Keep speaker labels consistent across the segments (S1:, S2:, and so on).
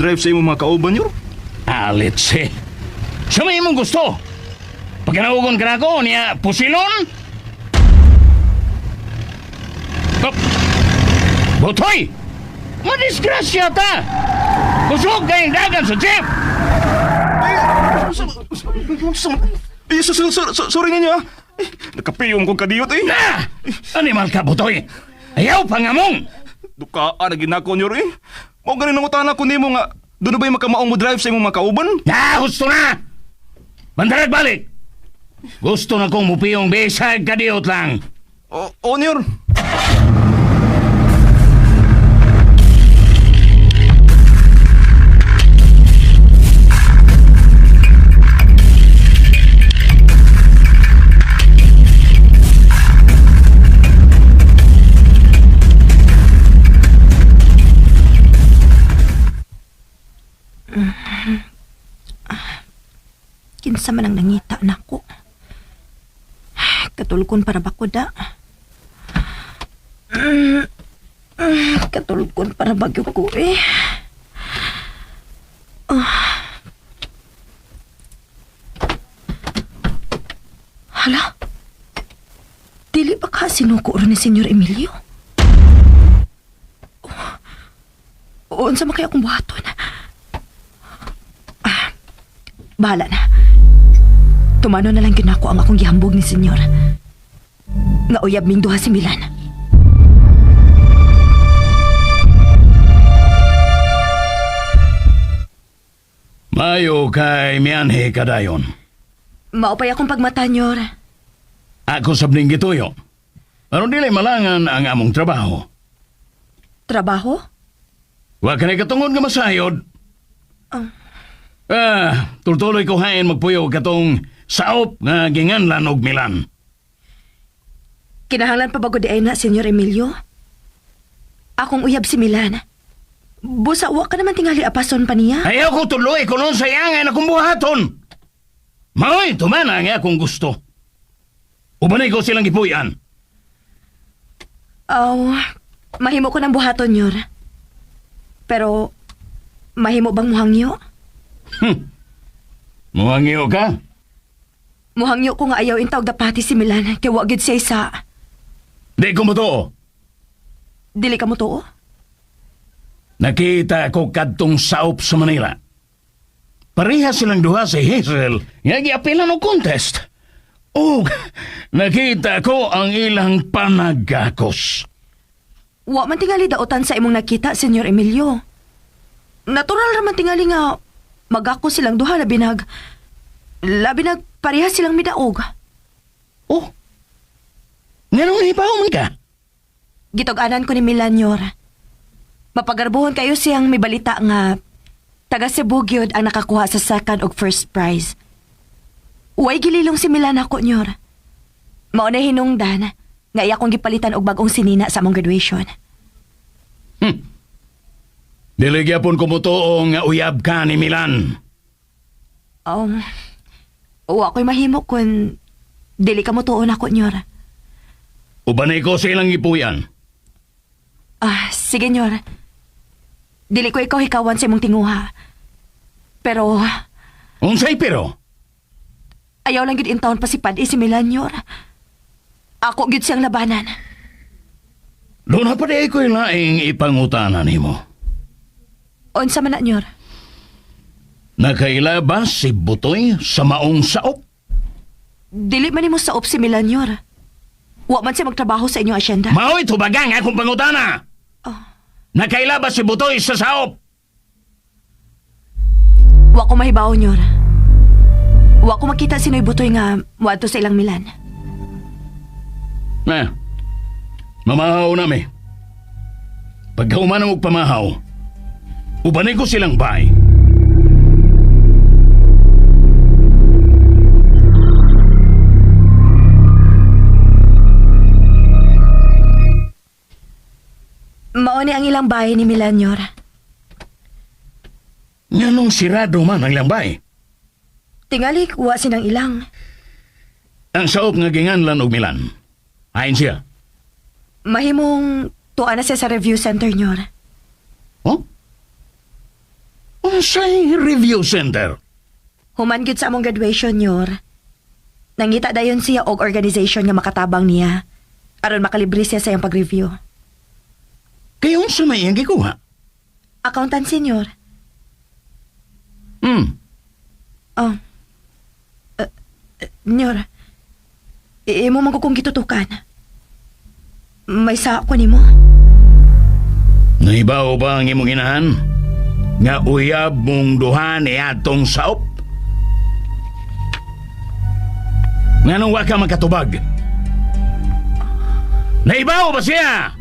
S1: drive sa imong mga kauban, Nyor?
S2: Alit si. Sa may imong gusto. Pagkanaugon ka na ako, niya, pusilon? Oh. Butoy! Madisgrasya ta! Kusog kayong dagan sa jeep!
S1: Eh, sorry ninyo ah. Eh, nakapiyong kong kadiyot eh.
S2: Na! Animal ka, Butoy! Ayaw pangamong!
S1: Dukaan na ginako, Nyor eh. Mao ganin nangutana ko nimo nga doon na ba'y makamaong mo drive sa imong mga kauban?
S2: Na, gusto na! Bandarag balik! Gusto na kong mupiyong bisag kadiyot lang.
S1: O, o Nyor.
S3: Kinsa man ang nangita nako. Katulgon para ba ko da? Katulgon para bagyo ko eh. Ah. Hala? Dili ba ka sinuko ron ni Senyor Emilio? Oh, unsa man kaya akong buhaton? Ah, bahala na. Tumano na lang gyud nako ang akong gihambog ni Senyor. Nga uyab ming duha si Milan.
S2: Mayo kay mianhe kadayon.
S3: Maupay akong pagmata, Nyor.
S2: Ako sabning gituyo. Aron dili malangan ang among trabaho.
S3: Trabaho?
S2: Wa ka katungod nga masayod.
S3: Ah.
S2: Ah, tultuloy ko hain magpuyo katong saop nga ginganlan og Milan.
S3: Kinahanglan pa bago di ay na, Senyor Emilio? Akong uyab si Milan. Busa, wa ka naman tingali apason pa niya.
S2: Ayaw ko tuloy ko noon sa iyang ay nakumbuhaton. Maoy, tumana ang akong gusto. Ubanay ko silang gipuyan.
S3: Aw, mahimo ko ng buhaton, Nyor. Pero, mahimo bang muhangyo?
S2: Muhangyo ka?
S3: Muhangyo ko nga ayaw intawag dapati si Milan, kay wa gyud siya isa.
S2: Di ko motoo.
S3: Dili ka mo tuo?
S2: Nakita ko kadtong saop sa Manila. Pareha silang duha si Hazel nga giapilan og contest. Og nakita ko ang ilang panagakos.
S3: Wa man tingali daotan sa imong nakita, Senyor Emilio. Natural ra man tingali nga magako silang duha labi nag pareha silang midaog.
S2: Oh, nganong nahibaw man ka?
S3: Gitog-anan ko ni Milan Yor. Mapagarbuhon kayo siyang may balita nga taga Cebu gyud ang nakakuha sa second ug first prize. Way gililong si Milan ako, Nyor. Mao na hinungdan nga iya kong gipalitan og bag-ong sinina sa among graduation.
S2: Dili gyapon ko motoo nga uyab ka ni Milan.
S3: Wa ko'y mahimo kun dili ka mo tuon ako, Nyor.
S2: Ubanay ko silang gipuyan.
S3: Ah, sige, Nyor. Dili ko ikaw hikawan sa imong tinguha. Pero
S2: Unsay pero?
S3: ayaw lang gyud intawon pa si Pad si Milan, Nyor. Ako gyud siyang labanan.
S2: Doon na pa di ko'y laing ipangutana nimo.
S3: Unsa man na, Nyor?
S2: Nakaila ba si Butoy sa maong saop?
S3: Dili man nimo saop si Milan, Nyor. Wa man siya magtrabaho sa inyong asyenda.
S2: Mao'y tubagang akong pangutana.
S3: Oh.
S2: Nakaila ba si Butoy sa saop?
S3: Wa ko mahibaw, Nyor. Wa ko makita sino'y butoy nga muadto sa ilang Milan.
S2: Na, mamahaw na mi. Pagkauman og pamahaw, ubanay ko silang bay.
S3: Mao ni ang ilang bahay ni Milan, Nyor.
S2: Nganong sirado man ang ilang bay.
S3: Tingali, wa sinang ilang.
S2: Ang saop nga ginganlan og Milan. Ayon siya.
S3: Mahimong tuwa na siya sa review center, Nyor.
S2: Oh? Unsay review center?
S3: Human gyud sa among graduation, Nyor. Nangita dayon siya og organization nga makatabang niya aron makalibre siya sa iyang pag-review.
S2: Kay unsa may iyang gikuha?
S3: Accountant, senyor. Oh. Nyor. Imo man ko kong gitutukan. May sa ko nimo.
S2: Naibaw ba ang imong inahan? Nga uyab mong duha ni atong saop? Nganong wa ka makatubag? Naibaw ba siya?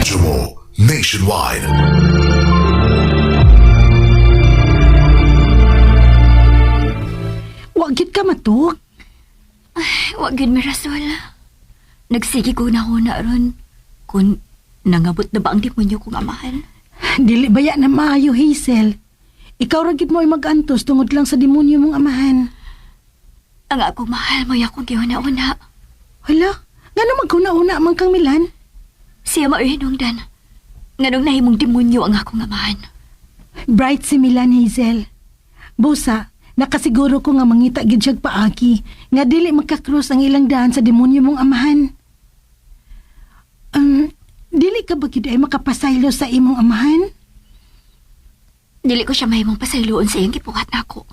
S4: Jamo Nationwide.
S5: Wa gyud ka matuog.
S6: Wa gyud mi Rasol. Nagsige ko na na ron. Kung nangabot na ba ang demonyo kong amahan?
S5: Dili baya na maayo, Hazel. Ikaw ra gid mo ay mag-antos tungod lang sa demonyo mong amahan.
S6: Ang akong mahal mo'y akong gihuna-una.
S5: Hala, ngano maghuna-una man kang Milan?
S6: Siya mao'y hinungdan. Nganong nahimong demonyo ang akong amahan.
S5: Bright si Milan, Hazel. Busa, nakasiguro ko nga mangita gid siyag paagi nga dili magka-cross ang ilang daan sa demonyo mong amahan. Dili ka ba gid ay makapasaylo sa imong amahan?
S6: Dili ko siya mahimong pasayloon sa iyang gipukat nako.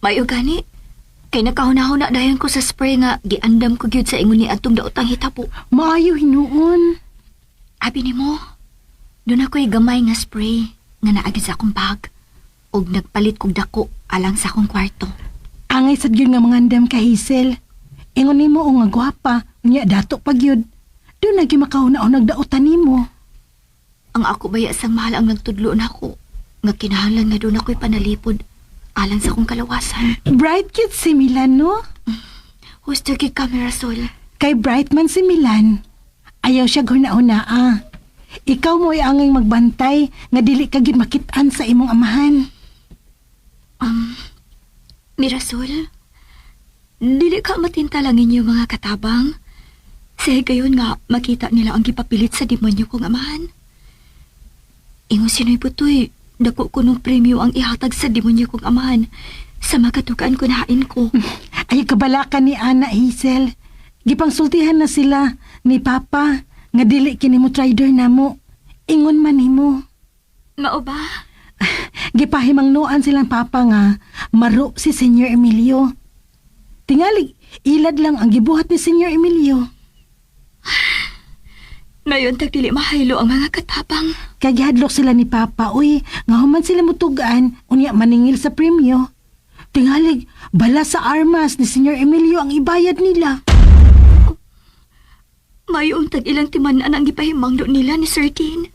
S6: Mayo gani, kay nakahuna-huna dayon ko sa spray nga giandam ko gyud sa ingon ni atong daotang hitabo.
S5: Maayo hinuon.
S6: Abi nimo, doon ako'y gamay nga spray nga naagi sa akong bag ug nagpalit kog dako alang sa akong kwarto.
S5: Angay sad gyud nga mangandam ka, Hazel. Ingon nimo o nga gwapa, unya dato pa gyud. Doon na gyud makahuna-unag daotan nimo.
S6: Ang ako baya sang mahal ang nagtudlo nako nga kinahanglan nga doon ako'y panalipod alang sa akong kalawasan.
S5: Bright cute si Milan, no?
S6: Husto gyud ka, Mirasol.
S5: Kay bright man si Milan. Ayaw siya huna-una ah. Ikaw mo ay angay magbantay nga dili ka gyud makit-an sa imong amahan.
S6: Mirasol, dili ka matinta lang inyo mga katabang. Sa higayon nga makita nila ang gipapilit sa demonyo kong amahan. Ingon sino'y butoy, dako ko nung premyo ang ihatag sa demonyo kong amahan sa makatukaan ko nahain ko.
S5: Ay kabalakan ni Ana Hazel. Gipangsultihan na sila ni Papa nga dili kini mo trader namo. Ingon man nimo.
S6: Mao ba?
S5: Gipahimangnoan silang papa nga maro si Senyor Emilio. Tingali, ilad lang ang gibuhat ni Senyor Emilio.
S6: Mayon tag dili mahaylo ang mga katabang.
S5: Kay gihadlok sila ni Papa, uy, nga human sila mutugaan, unya maningil sa premyo. Tingalig, bala sa armas ni Senyor Emilio ang ibayad nila.
S6: Mayon tag ilang timan-an ang gipahimangno nila ni Sir Dean.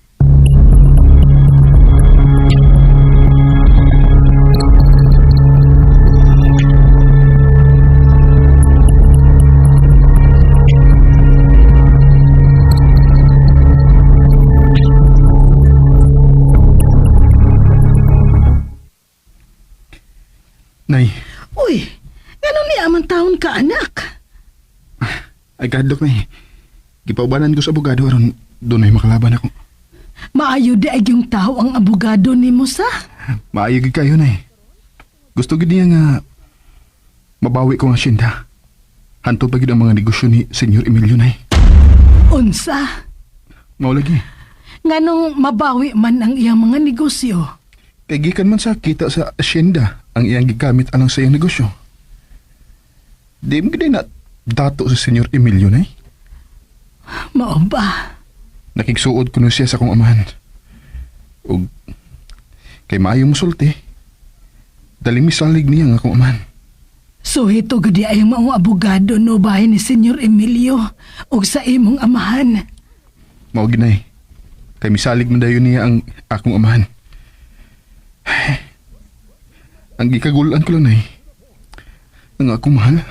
S1: Nay,
S5: Uy, ngano ni amang taon ka, anak?
S1: ay kahadlok nay. Gipaubanan ko sa abogado aron doon ay makalaban ako.
S5: Maayo di ay yung tao ang abogado ni mo sa?
S1: Maayo gid kayo nay. Gusto gid niya nga mabawi ko ang asyenda. Hantod pa gid ang mga negosyo ni Senyor Emilio nay.
S5: Unsa?
S1: Mao lagi.
S5: Nganong mabawi man ang iyang mga negosyo?
S1: Kay gikan man sa kita sa asyenda ang iyang gigamit alang sa iyang negosyo. Di mo gid na dato sa Senyor Emilio nay.
S5: Mao ba?
S1: Nakigsuod kuno siya sa akong amahan. Ug kay maayo mosulti. Dali misalig niya ang akong amahan.
S5: So hito gudi ay ang maong abogado no bahin ni Senyor Emilio og sa imong amahan.
S1: Mao ginay. Kay misalig man dayon niya ang akong amahan. Ang gikagulan ko lang nay. Ang akong mahal.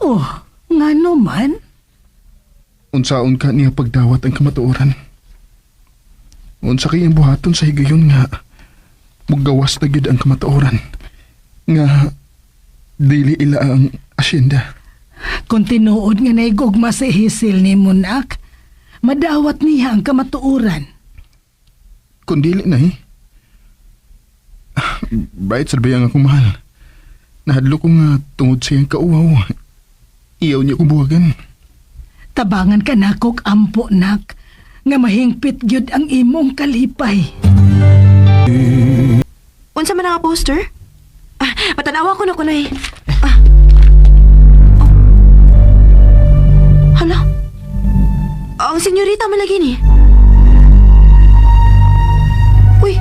S5: Oh, ngano man?
S1: Unsaon ka niya pagdawat ang kamatuoran. Unsa kay ang buhaton sa higayon nga mugawas na gyud ang kamatuoran nga dili ila ang asyenda.
S5: Kung tinuod nga naigugma si Hazel ni Munak, Madawat niya ang kamatuoran.
S1: Kung dili na eh. Bright sa ang akong mahal. Nahadlo ko nga tungod sa iyang kauwaw. Iyaw niya kong buhagan.
S5: Tabangan ka nakog ampo nak nga mahingpit gyud ang imong kalipay.
S3: Unsa man ang poster? Ah, matanawa ko na kunoy. Ah. Oh. Hala. Ang senyorita man lagi ni. Uy.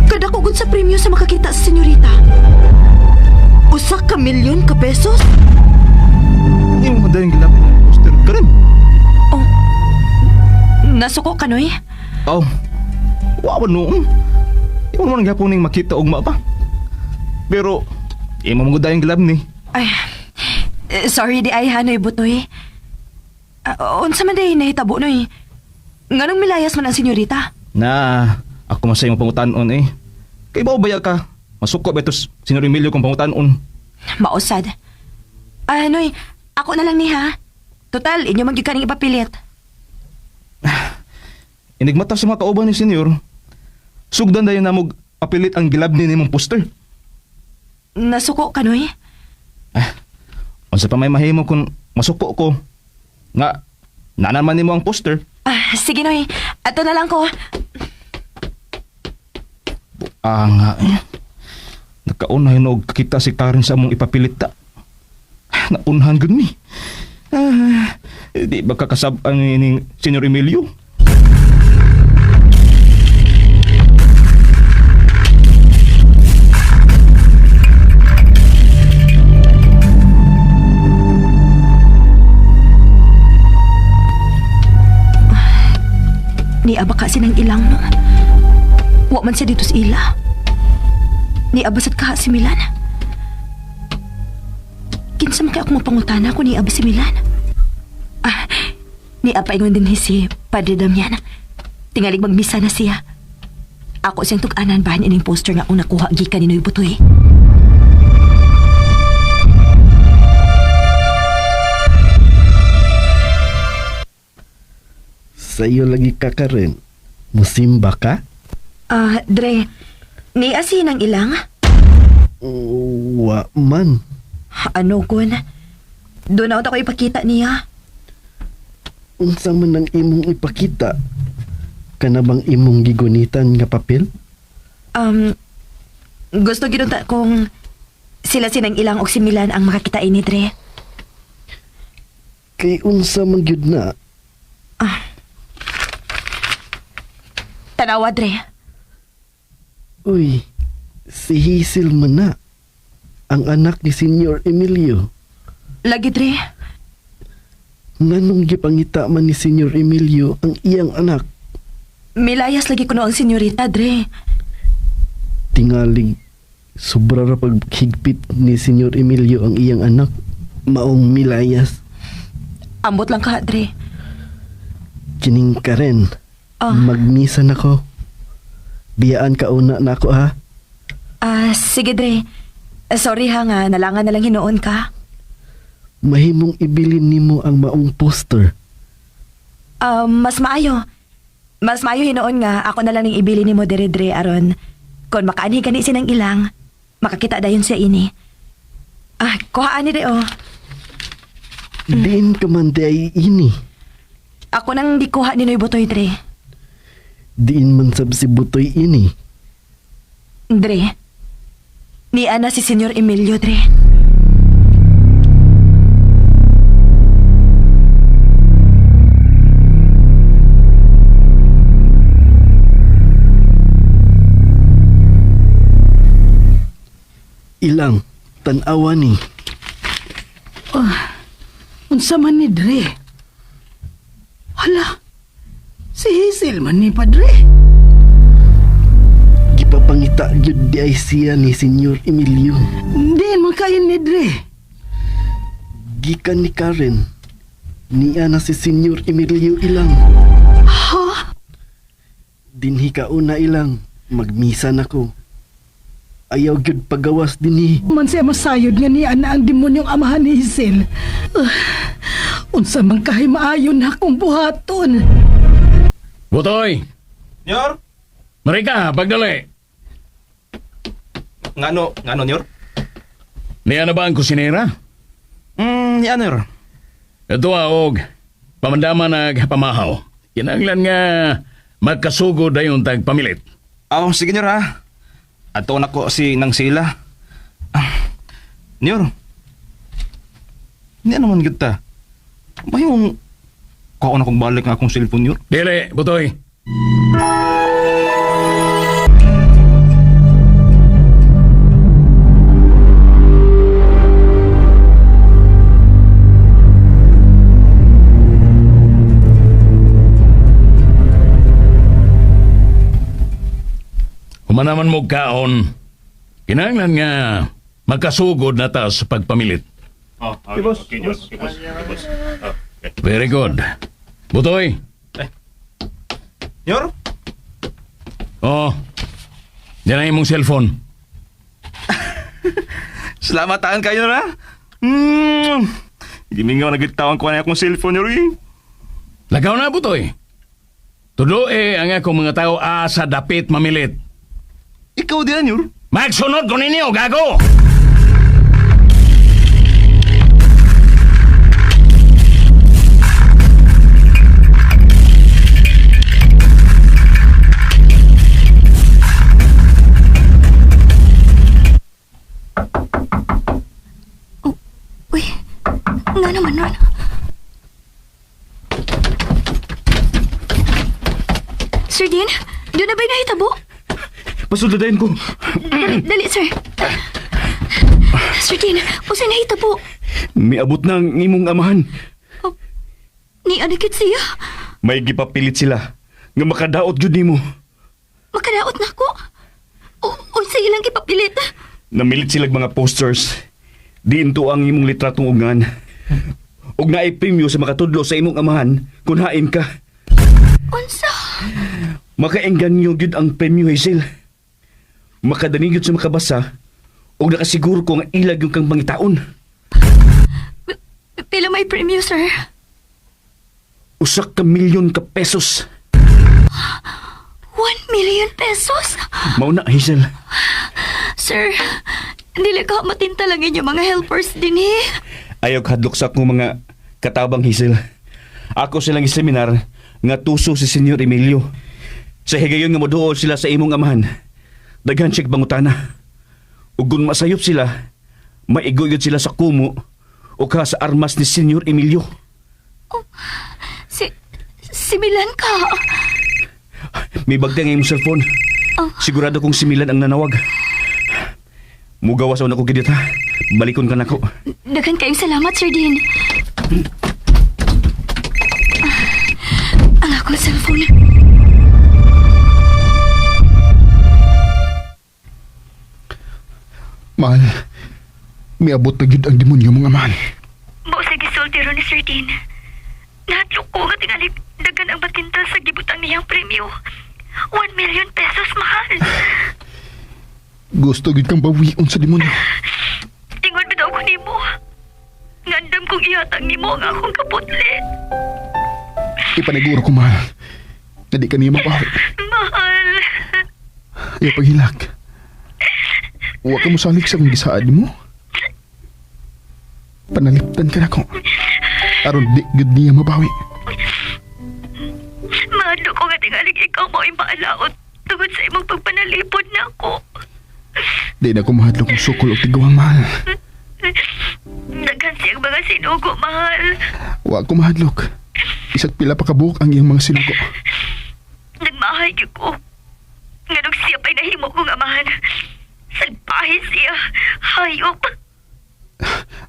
S3: Kadako gud sa premyo sa makakita sa senyorita. Usa ka milyon ka pesos?
S7: Hindi mo madaling gilapin ang poster ka rin.
S3: Oh. Nasuko ka noy?
S7: Oh, wa noon. Imo man gyapon ning makita ugma pa. Pero imo mo gudayong gilab ni.
S3: Ay, sorry di ay hanoy butoy. Ah, unsa man day nahitabo noy? Nganong milayas man ang senyorita?
S7: Na, ako man sa imong pangutanon eh. Kay ba baya ka? Masuko ba ito Senyor Emilio kung pangutanon?
S3: Mausad. Ah, Noy, ako na lang ni ha. Total, inyo man gyud kaning ipapilit.
S7: Inigmata sa mga kauban ni Senyor. Sugdan dayon namog apilit ang gilab ni nimong poster.
S3: Nasuko ka, Noy?
S7: Ah, unsa pa may mahimo kung masuko ko? Nga, nanaman nimo ang poster.
S3: Ah, sige, Noy. Ato na lang ko.
S7: Ah nga eh. Nakauna hinog kita si Karen sa among ipapilit ta. Naunhan gud mi. Ah, di ba kakasab-an ni Senyor Emilio?
S3: Ni aba ka sinang ilang, no? Wa man siya dito sa ila. Ni aba sad ka si Milan. Kinsa man kay ako mapangutana kung ni aba si Milan? Ah, ni apa ingon din si Padre Damian. Tingalig magmisa na siya. Ako siyang tug-anan bahin ining poster nga akong nakuha gikan ni Noy Butoy.
S8: Sa iyo lagi ka ka rin. Musimba ka?
S3: Ah, Dre, ni asin ang ilang?
S8: Wa man.
S3: Ano kun? Doon na ako ipakita niya.
S8: Unsa man ang imong ipakita? Kana bang imong gigunitan nga papel?
S3: Gusto ginunta kong sila sinang ilang og si Milan ang makakita ini, Dre.
S8: Kay unsa man gyud na?
S3: Tanawa, Dre.
S8: Uy, si Hazel man na. Ang anak ni Senyor Emilio.
S3: Lagi, Dre.
S8: Nganong gipangita man ni Senyor Emilio ang iyang anak?
S3: Milayas lagi kuno ang senyorita, Dre.
S8: Tingalig, sobra ra paghigpit ni Senyor Emilio ang iyang anak. Maong milayas.
S3: Ambot lang ka, Dre.
S8: Kining Karen.
S3: Ah.
S8: Magmisa na ko. Biyaan ka una na ako ha.
S3: Ah, sige, Dre. Sorry ha nga, nalangan na lang hinuon ka.
S8: Mahimong ibilin nimo ang maong poster.
S3: Mas maayo. Mas maayo hinuon nga, ako na lang ning ibili nimo dere, Dre, aron. Kon makaanhi gani sinang ilang, makakita dayon siya ini. Ah, kuhaan ni Dre, oh.
S8: Diin ka man di ay ini.
S3: Ako nang di kuha ni Noy Butoy, Dre.
S8: Diin man sab si Butoy ini.
S3: Dre. Ni Ana si Senyor Emilio, Dre.
S8: Ilang, tan-awa ni.
S5: Unsa man ni Dre? Hala, si Hazel man ni Padre.
S8: Gipapangita gyud di ay siya ni Senyor Emilio.
S5: Diin man kayo ni Dre.
S8: Gikan ni Karen. Niya na si Senyor Emilio ilang.
S5: Ha?
S8: Dinhi ka una ilang. Magmisa na ko. Ayaw gyud pagawas dinhi.
S5: Man siya masayod nga niya na ang demonyong amahan ni Hazel. Unsa man kahay maayo na akong buhaton.
S2: Butoy!
S7: Nyor?
S2: Marika, pagdali!
S7: Ngano, ngano, Nyor?
S2: Niya na ba ang kusinera?
S7: Ni ano, Nyor?
S2: Ito og pamandama nagpamahaw. Kinahanglan nga magkasugod dayon tag pamilit.
S7: Oh, sige, Nyor, ha? Ato na ko si Nang Sila. Ah, Nyor. Ni ano man gyud ta? Mayong kuha na kong balik nga akong cellphone, Nyor.
S2: Dili, Butoy. Humanaman mo kaon. Kinahanglan nga magkasugod na ta sa pagpamilit. Very good. Butoy.
S7: Nyor?
S2: Oh. Yan ang imong cellphone.
S7: Salamat taan kayo na. Gimingaw na gid tawang ko na akong cellphone, Nyor. Eh.
S2: Lagaw na, Butoy. Tudo eh ang akong mga tao asa dapit mamilit.
S7: Ikaw din, Nyor.
S2: Magsunod ko ninyo, gago!
S6: Oh, uy, nga naman ron. Sir Dean, doon na ba'y nahitabo?
S7: Pasudladayin ko.
S6: Dali, sir. Sir Dean, usa nahitabo.
S7: Miabot na ang imong amahan.
S6: Oh, ni anakit siya.
S7: May gipapilit sila nga makadaot jud nimo.
S6: Makadaot na ako. Unsa ilang gipapilit?
S7: Namilit sila mga posters. Diinto ang imong litratong ugan. Ug naay premyo sa makatudlo sa imong amahan kung hain ka.
S6: Unsa?
S7: Makaengganyo gyud ang premyo, Hazel. Makadani gyud sa makabasa ug nakasiguro ko nga ilag yung kang pangitaon.
S6: Pila may premyo, sir?
S7: 1 ka milyon ka pesos.
S6: 1 million pesos?
S7: Mao na, Hazel.
S6: Sir, dili ka matinta lang inyong mga helpers din eh.
S7: Ayaw hadlok sa akong mga katabang, Hazel. Ako silang seminar nga tuso si Senyor Emilio. Sa higayon nga moduol sila sa imong amahan. Daghan siyag bangutana. Ug kung masayop sila, maiguyod sila sa kumo o ka sa armas ni Senyor Emilio.
S6: Si Milan ka.
S7: May bagda nga imong cellphone.
S6: Oh.
S7: Sigurado kong si Milan ang nanawag. Mugawas na ko gidit ha. Balikon ka nako.
S6: Daghan kayong salamat, Sir Dean. Ang akong cellphone.
S1: Mahal, miabot na gyud ang demonyo mga mahal.
S6: Mao sa gisulti ron ni Sir Dean. Nahatlok ko nga tingali daghan ang matintal sa gibutang niyang premyo. 1 million pesos, mahal.
S1: Gusto gyud kang bawion sa demonyo.
S6: Ingon bitaw ko nimo. Ngandam kong ihatag nimo ang akong kaputli.
S1: Ipaniguro ko, mahal, na di ka niya mabawi.
S6: Mahal.
S1: Ayaw paghilak. Huwag ka mosalik sa kong gisaad mo. Panaliptan ka na ko. Aron di gud niya mabawi.
S6: Mahadlok ko nga tingalig ikaw mo ay maalaot tungod sa imong pagpanalipod na ako.
S1: Di na ko mahadlok kung sukol o tiguang, mahal.
S6: Daghan siyang mga sinugo, mahal.
S1: Wa ko mahadlok. Isa't pila pa kabuok ang iyang mga sinugo.
S6: Nagmahay gyud ko. Nganong siya pa'y nahimo kong amahan. Salbahe siya. Hayop.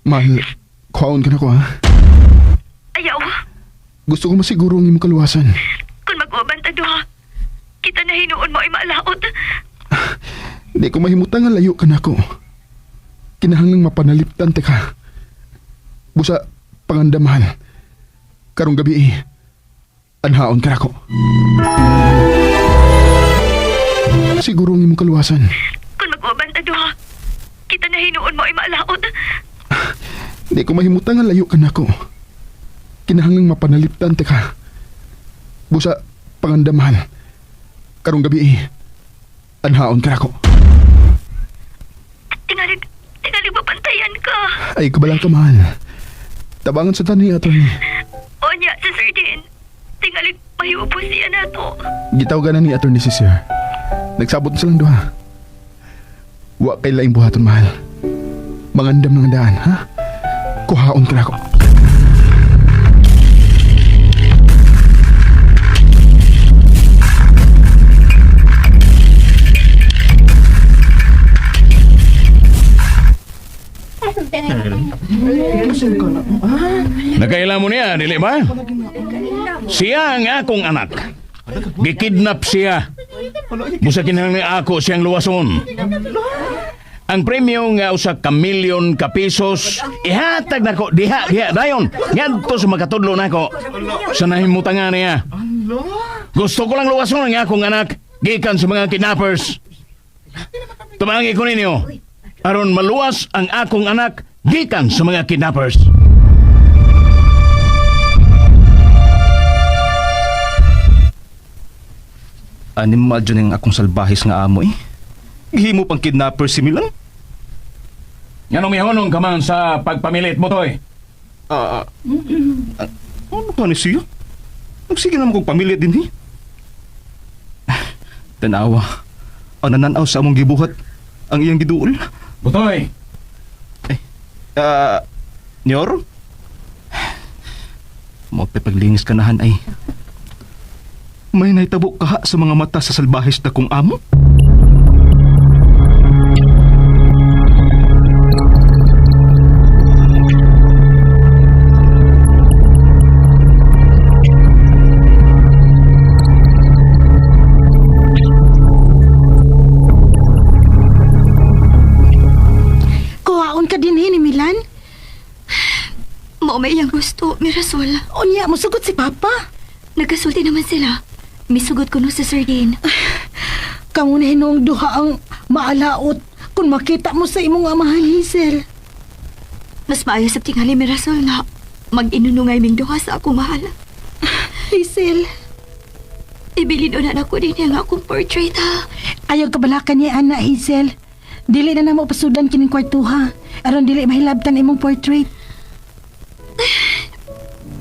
S1: Mahal, kuhaon ka na ko ha.
S6: Ayaw.
S1: Gusto ko masiguro ang imong kaluwasan.
S6: Kung mag-uban ta duha, kita na hinuon mo ay maalaot.
S1: Di ko mahimutang nga layo ka na ko. Kinahanglang mapanaliptan te ka. Busa, pangandamahan. Karong gabi eh, anhaon ka na ko. Siguro ang imong kaluwasan.
S6: Kung mag-uban ta duha, kita na hinuon mo ay maalaot.
S1: Di ko mahimutang nga layo ka na ko. Kinahanglang mapanaliptan ta ka. Busa, pangandamahal. Karong gabi eh, anhaon ka nako.
S6: Tingalig, tingalig mapantayan ka.
S1: Ay, kabalang ka mahal. Tabangan sa tani, attorney.
S6: Onya, si Sir Dean. Tingalig, mahiupo siya na to.
S1: Gitawagan na ni attorney si sir. Nagsabot na silang duha. Wa kay laing buhaton mahal. Mangandam ng daan, ha? Kuhaon ka nako.
S2: Nakaila mo niya, dili ba? Siya ang akong anak. Gikidnap siya. Busa kinahanglan ako siyang luwason. Ang premyo nga usa ka milyon ka pesos ihatag nako diha diha dayon ngadto sa makatudlo nako sa nahimutangan niya. Gusto ko lang luwason ang akong anak gikan sa mga kidnappers. Tumangi ko ninyo aron maluwas ang akong anak gikan sa mga kidnappers.
S7: Animal dyan ang akong salbahis nga amo eh. Gihimo pang kidnapper si Milan.
S2: Nganong mihonong ka man sa pagpamilit mo, Toy?
S7: Ah, ah, ano ka ni siya? Nagsige naman kong pamilya din eh. Tanawa, ang nananaw sa among gibuhat, ang iyang giduol.
S2: Butoy!
S7: Ah, Nyor? Magpapaglingis ka nahan ay. May nahitabo kaha sa mga mata sa salbahis na kong amo.
S5: Kuhaon ka din eh, ni Milan.
S6: Mao may iyang gusto, Mirasol.
S5: Unya, musugot si Papa.
S6: Nagkasulti naman sila. Misugot ko no si Sir Dean.
S5: Kamu na hinuong duha ang maalaot kung makita mo sa imong amahan, Hazel.
S6: Mas maayo sa tingali, Mirasol, nga mag-inunungay ming duha sa akong mahal.
S5: Hazel,
S6: Ibilin na nako din ang akong portrait, ha?
S5: ayaw kabalakan niya, ana, Hazel. Dili na namo pasudan kining kwartuha. Aron dili mahilabtan imong portrait.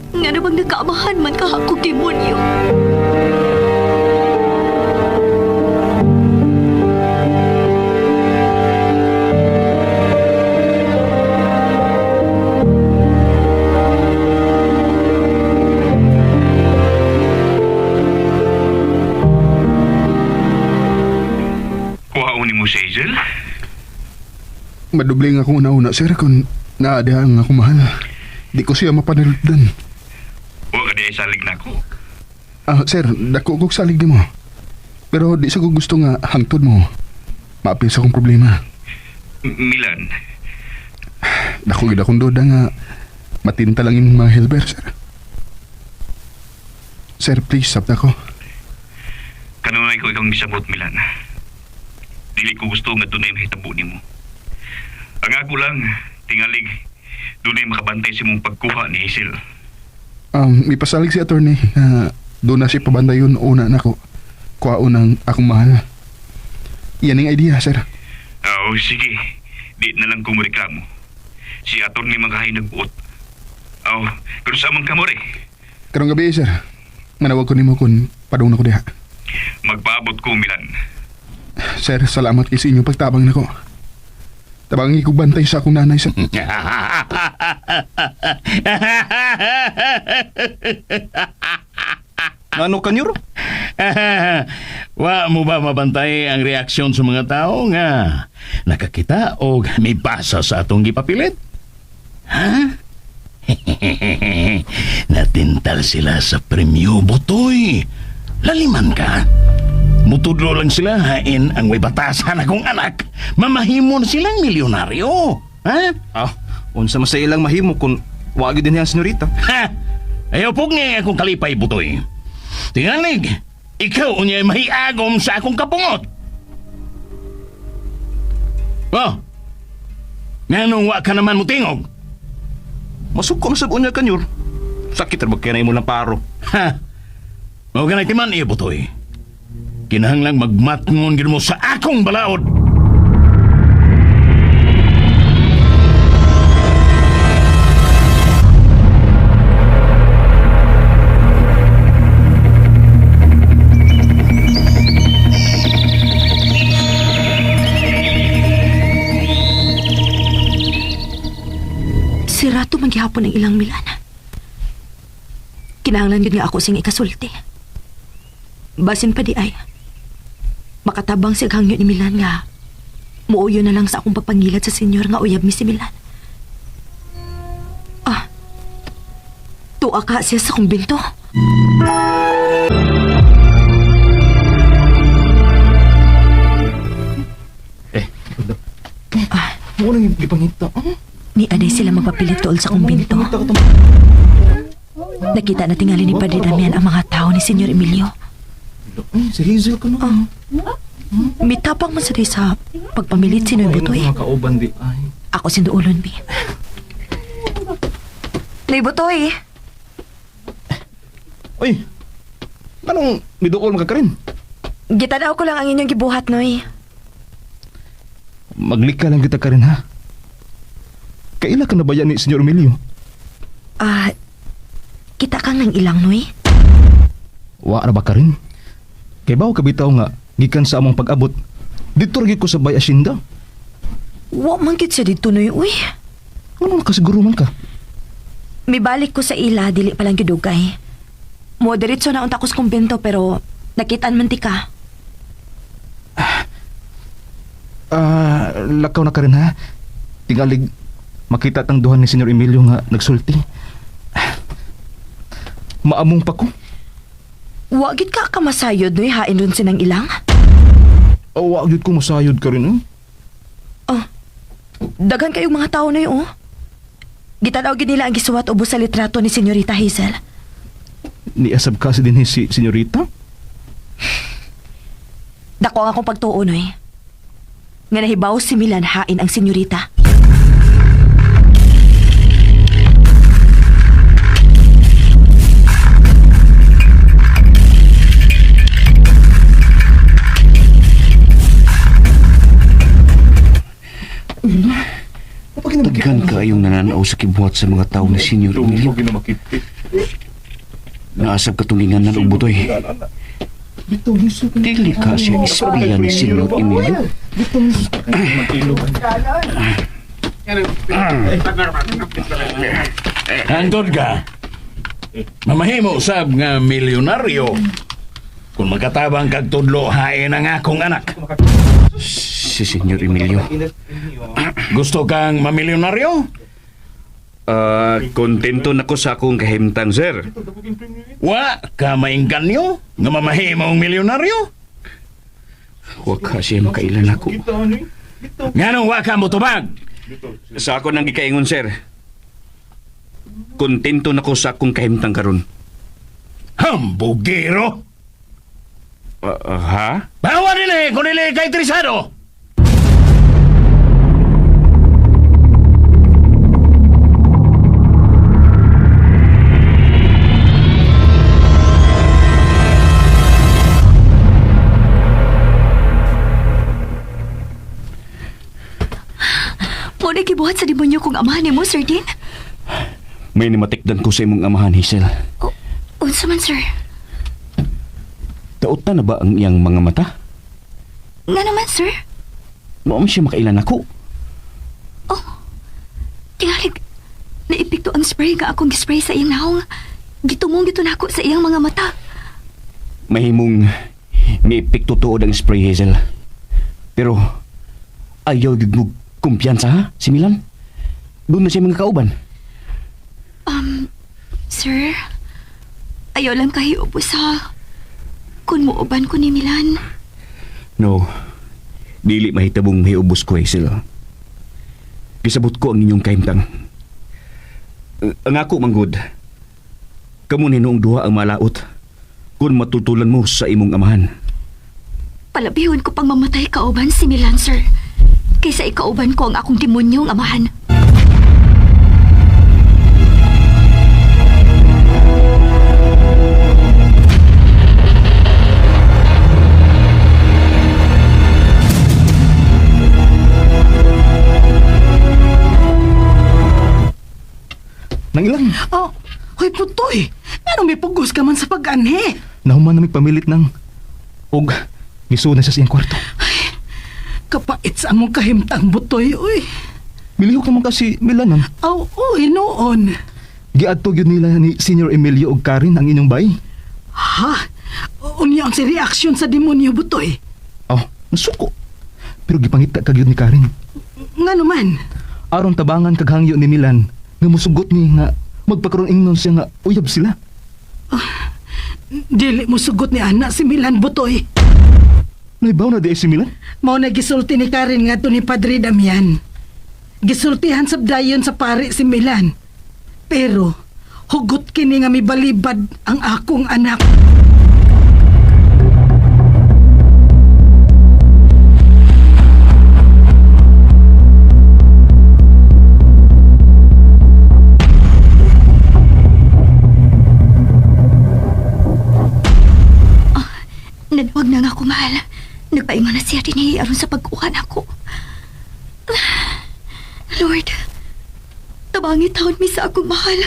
S6: Nga na bang nagkaamahan man ka akong demonyo?
S9: Kuhaon nimo si Hazel?
S1: Madubling akong una-una, sir, kung naadiha ang akong mahal. Di ko siya mapanalipdan.
S9: Wa ka diay salig nako.
S1: Ah, sir, dako kog salig nimo. Pero di sa ko gusto nga hangtod mo. Maapil sa akong problema.
S9: Milan,
S1: Dako gid akong duda nga matinta lang imong mga helper, sir. Sir, please, sabta ko.
S9: kanunay ko ikang misabot Milan. Dili ko gusto nga dunay mahitabo nimo. Ang ako lang tingalig dunay makabantay sa imong pagkuha ni Hazel.
S1: May pasalig si attorney nga doon na siya pabandayon una nako. Kuhaon ang akong mahal. Yan ang idea, sir.
S9: Oh, sige. Di na lang ko reklamo. Si attorney man kahay nagbuot. Oh, pero sa amang kamore,
S1: Karong gabi, sir. Manawag ko nimo kung padung na ko diha.
S9: magpaabot ko Milan.
S1: Sir, salamat kay sa inyong pagtabang nako. Tabangi ko bantay sa akong nanay, sir.
S7: Ano ka, Nyor?
S2: Wa mo ba mabantay ang reaksyon sa mga tao nga nakakita o may basa sa atong gipapilit? Ha? Natintal sila sa premyo, Butoy. Laliman ka. Mutudlo lang sila hain ang may batasan akong anak. Mamahimon silang milyonaryo. Ha?
S7: Ah, unsa man sa ilang mahimo kung wagi din ang senyorita.
S2: Ha! Ayaw po nga akong kalipay, Butoy. Tingalig, ikaw unya'y mahiagom sa akong kapungot. Oh, nganong wa ka naman mutingog?
S7: Masuko man sab unya ka, Nyor. Sakit ra ba kaya na imo lang paro?
S2: Ha? Mao ganay timan iyo, Butoy. Kinahanglang magmatngon gid mo sa akong balaod.
S3: Sirato man gihapon ang ilang Milan. Kinahanglan gid nga ako sing ikasulti. Basin pa di ay. Makatabang siya hangyo ni Milan nga muuyo na lang sa akong pagpangilat sa senyor nga uyab mi si Milan. Ah, tuwa ka siya sa kumbinto.
S7: Eh, Mo nang gipangita.
S3: Ni aday sila magpapilit tuol sa kumbinto. Nakita na tingali ni Padre Damian ang mga tao ni Senyor Emilio.
S7: Eh, si Hazel ko no.
S3: Mitapang man sa day sa pagpamilit si Noy Butoy.
S7: Mga kauban di ay.
S3: Ako sinduulon, bi. Noy Butoy!
S7: Uy. Anong miduol man ka karin?
S3: Gitanaw ko lang ang inyong gibuhat, Noy.
S7: Maglika lang kita karin ha. Kaila ka na ba yan ni Senyor Emilio?
S3: Ah, kita kang nang ilang, Noy.
S7: Wa ra ba karin? Kay bawo kabitaw nga gikan sa among pag-abot. Dito ra gyud ko sa Bay Asyenda.
S3: Wa man gid siya dito, Noy. Uy,
S7: Ano nakasiguro man ka?
S3: mibalik ko sa ila, dili pa lang gidugay. Mo diretso na unta ko sa kumbento pero nakitaan man ti ka.
S7: Ah, lakaw na ka rin ha. Tingalig makita tang duhan ni Senyor Emilio nga nagsulti. Maamong pa ko.
S3: Wa gid ka kamasayod, Noy, hain dun sinang ilang.
S7: Oh, wa gyud ko masayod ka rin. Eh.
S3: Oh, daghan kayong mga tao na oh. Gitanaw gid nila ang gisuwat ubos sa litrato ni Senyorita Hazel.
S7: Niasab ka si dinhi si Senyorita?
S3: Dako ang akong pagtuo, Noy. Nga nahibaw si Milan hain ang senyorita.
S9: Daghan kaayong nananaw sa kibuhat sa mga tao ni Senyor Emilio. Naasab katungingan og Butoy. Dili ka siya espiya ni Senyor Emilio.
S2: Hangtod ka. Mamahimo usab nga milyonaryo. Kung magkatabang kag tudlo, hain ang akong anak.
S9: Si Senyor Emilio.
S2: Gusto kang mamilyonaryo?
S9: Ah, kontento na ko sa akong kahimtang, sir.
S2: Wa ka maingganyo nga mamahimong milyonaryo?
S9: Wa ka siya makailan ako.
S2: Nganong wa ka motubag?
S9: Sa ako nang gikaingon, sir. Kontento na ko sa akong kahimtang karon.
S2: Hambugero!
S9: Ha?
S2: Bawa din eh, kung dili kay interesado!
S6: Mo na gibuhat sa demonyo kong amahan nimo, Sir Dean.
S9: May nimatikdan ko sa imong amahan, Hazel.
S6: O, unsa man, sir?
S9: Dautan na ba ang iyang mga mata?
S6: Nga naman, sir.
S9: Noom siya makailan ako.
S6: Oh, tingalig, naipikto ang spray nga akong gispray sa iyang naong. Gitumong gito nako sa iyang mga mata.
S9: Mahimong may epekto tuod ang spray, Hazel. Pero ayaw gyud mo kumpiyansa ha, si Milan. Doon na siya mga kauban.
S6: Sir, ayaw lang kahiubos ha. Kung muuban ko ni Milan.
S9: No. Dili mahitabong mahiubos ko, Hazel. Gisabot ko ang inyong kahimtang. Ang ako manggod. Kamo ni noong duha ang malaot. Kung matutulan mo sa imong amahan.
S6: Palabihon ko pang mamatay kauban si Milan, sir. Kaysa ikauban ko ang akong demonyong amahan.
S7: Nang ilang.
S5: Oh, hoy putoy. Ngano may pugos ka man sa pag-anhi?
S7: Nahuman na pamilit nang og gisuod na siya sa iyang kwarto.
S5: Kapait sa among kahimtang butoy, uy.
S7: Milihok naman kasi Milan nang.
S5: Aw, uy, noon.
S7: Giadto gyud nila ni Senior Emilio og Karen ang inyong bay.
S5: Ha? Unya ang si reaksyon sa demonyo butoy.
S7: Oh, nasuko. Pero gipangita ka gyud ni Karen.
S5: Nga naman.
S7: Aron tabangan kag hangyo ni Milan nga musugot ni nga magpakaron ingnon siya nga uyab sila.
S5: Dili mo sugot ni ana si Milan butoy.
S7: Naibaw na di ay si Milan.
S5: Mao na gisulti ni Karen ngadto ni Padre Damian. Gisultihan sa dayon sa pare si Milan. Pero hugot kini nga mibalibad ang akong anak.
S6: Nanawag na nga ako, mahal. Nagpaingon na siya din aron sa pagkuha nako. Lord, tabangi taon mi sa akong mahal.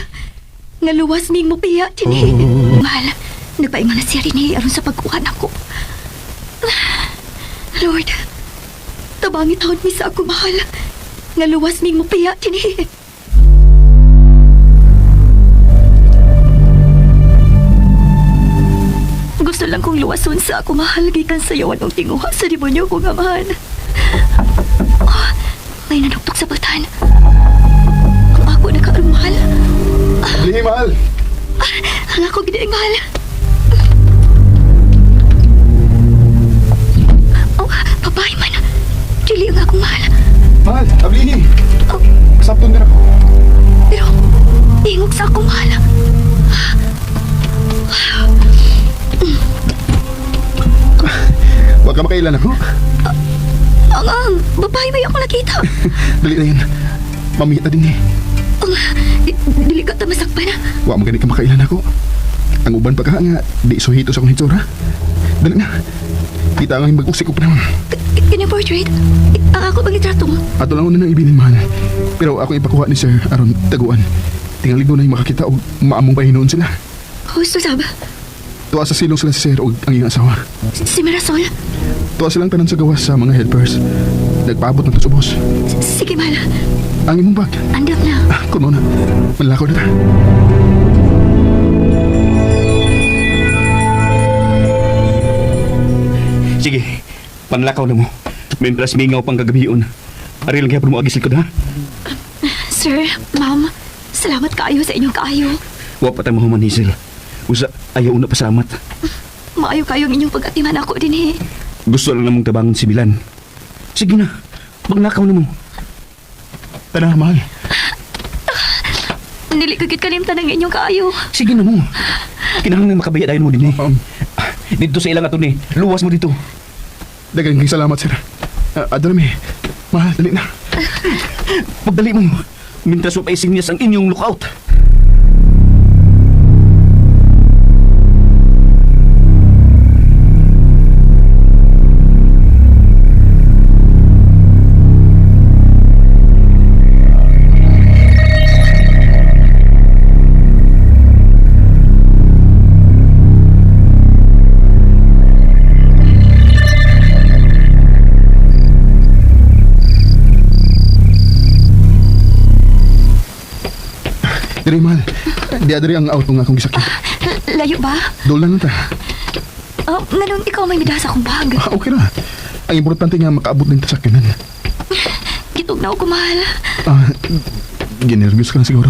S6: Nga luwas ming mupiya dinhi. Mahal, nagpaingon na siya dinhi aron sa pagkuha nako. Lord, tabangi taon mi sa akong mahal. Nga luwas ming mupiya dinhi. Gusto lang kong luwason sa ako mahal gikan sa yawan og tinguha sa demonyo kong amahan. Oh, may nanuktok sa batan. Ang ako nakaarong mahal.
S1: Dili, mahal.
S6: Ang ako gid ang mahal. Oh, babae man. Dili ang akong mahal.
S1: Mahal, ablihi.
S6: Oh,
S1: Kasabton na ako.
S6: pero ingog sa akong mahal.
S1: Wa ka makailan ako.
S6: Ang babae may ako nakita.
S1: Dali na yun. Mamita din eh.
S6: Ang, dili ka ta masakpan.
S1: Wa mo gani ka makailan ako. Ang uban pa ka nga, di suhito sa akong hitsura. Dali na. Kita ang mag-usik ko pa naman.
S6: Kini portrait. Ang ako bang itrato mo?
S1: Ato lang una nang ibilin, mahal. Pero ako ipakuha ni Sir aron taguan. Tingali doon ay makakita og maamong pahinoon sila.
S6: Husto sab.
S1: Tuwa sa silong sila si Sir og ang iyang asawa.
S6: Si Mirasol.
S1: Tuwa silang tanan sa gawas sa mga helpers. Nagpaabot na to sa ubos.
S6: Sige, mahal.
S1: Ang imong bag.
S6: Andam na.
S1: Ah, kuno na. Manlakaw na ta.
S9: Sige, panlakaw na mo. Mientras mingaw pang kagabion. Ari lang kaya mo agis likod ha.
S6: Sir, ma'am, salamat kaayo sa inyong kaayo.
S9: Wa pa tayo mahuman, Hazel. Usa, ayaw una pasalamat.
S6: Maayo kayo ang inyong pag-atiman ako din eh.
S9: Gusto lang namong tabangan si Milan. Sige na, maglakaw na mo.
S1: Tara, mahal.
S6: Dili ko gid kalimtan ang inyong kaayo.
S9: Sige na mo. Kinahanglan makabaya dayon mo din eh.
S1: Um,
S9: Dito sa ilang ato ni, luwas mo dito.
S1: daghang kay salamat, sir. Adto na mi. Mahal, dali na.
S9: Pagdali mo. Mintras mo pa isinyas ang inyong lookout.
S1: Diri, mahal. Di adiri ang auto nga akong gisakyan.
S6: Layo ba?
S1: Dool na lang ta.
S6: Oh, nganong ikaw may midasa akong bag.
S1: Ah, okay ra. Ang importante nga makaabot ng sakyanan.
S6: Gitog na ako, mahal.
S1: Ah, ginervyos ka na siguro.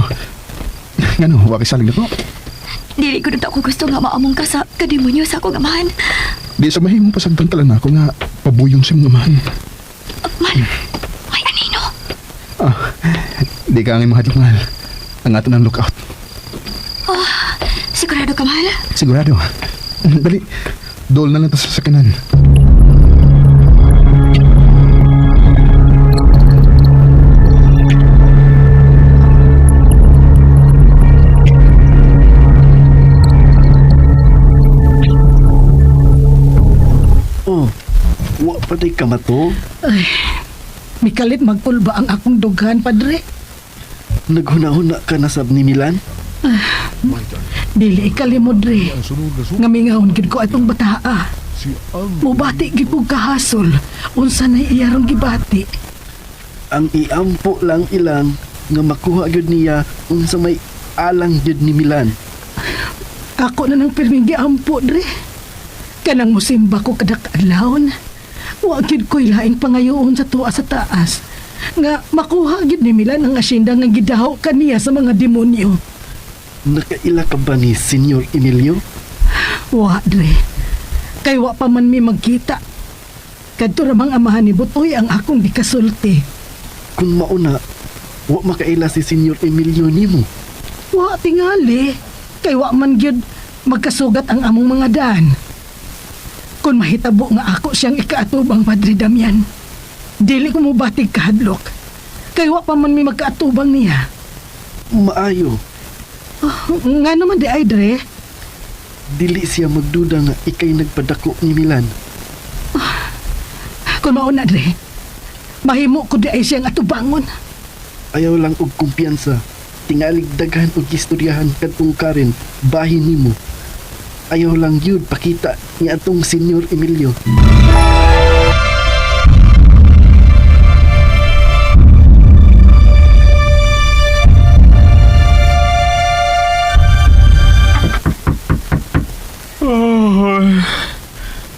S1: Ngano, wa kay salig nako.
S6: Dili ko na ako gusto nga maamong ka sa kademonyo sa akong amahan.
S1: Di sa mahimong pasagdan tala na ako nga pabuyong sa mga amahan.
S6: Oh, mahal, ay anino?
S1: Ah, di ka ang imong hadlok, mahal. Ang ato ng lookout.
S6: Oh, sigurado ka, mahal?
S1: Sigurado. Dali. Dool na lang ta sa sakyanan.
S8: Oh, wa pa tay kamato.
S5: Ay, mikalit magpulba ang akong dughan, padre.
S8: Naghuna-huna ka na sab ni Milan?
S5: Dili ikalimod re. Nga mingahon gid ko atong bataa. Mubati gid ko kahasol. Unsa na iyarong gibati.
S8: Ang iampo lang ilang nga makuha gyud niya unsa may alang gyud ni Milan.
S5: Ako na nang pirming giampo dre. Kanang musimba ko kada kaadlawon. Wa gid ko'y laing pangayoon sa tuwa sa taas. Nga makuha gid ni Milan ang asyenda nga gidaho kaniya sa mga demonyo.
S8: Nakaila ka ba ni Senyor Emilio?
S5: Wa dre. Kay wa pa man mi magkita. Kadto ra mang amahan ni Butoy ang akong gikasulti.
S8: Kung mauna, wa makaila si Senyor Emilio nimo.
S5: Wa tingali. Kay wa man gyud magkasugat ang among mga daan. Kung mahitabo nga ako siyang ikaatubang Padre Damian, dili ko mobatig kahadlok. Kay wa pa man mi magkaatubang niya.
S8: Maayo,
S5: Oh, nga naman di ay dre.
S8: dili siya magduda nga ikay nagpadako ni Milan.
S5: Kung mauna dre, mahimo ko di ay siyang atubangon.
S8: Ayaw lang og kumpiyansa. Tingalig daghan og istoryahan kadtong Karen, bahin nimo. Ayaw lang yun pakita ni atong Senyor Emilio.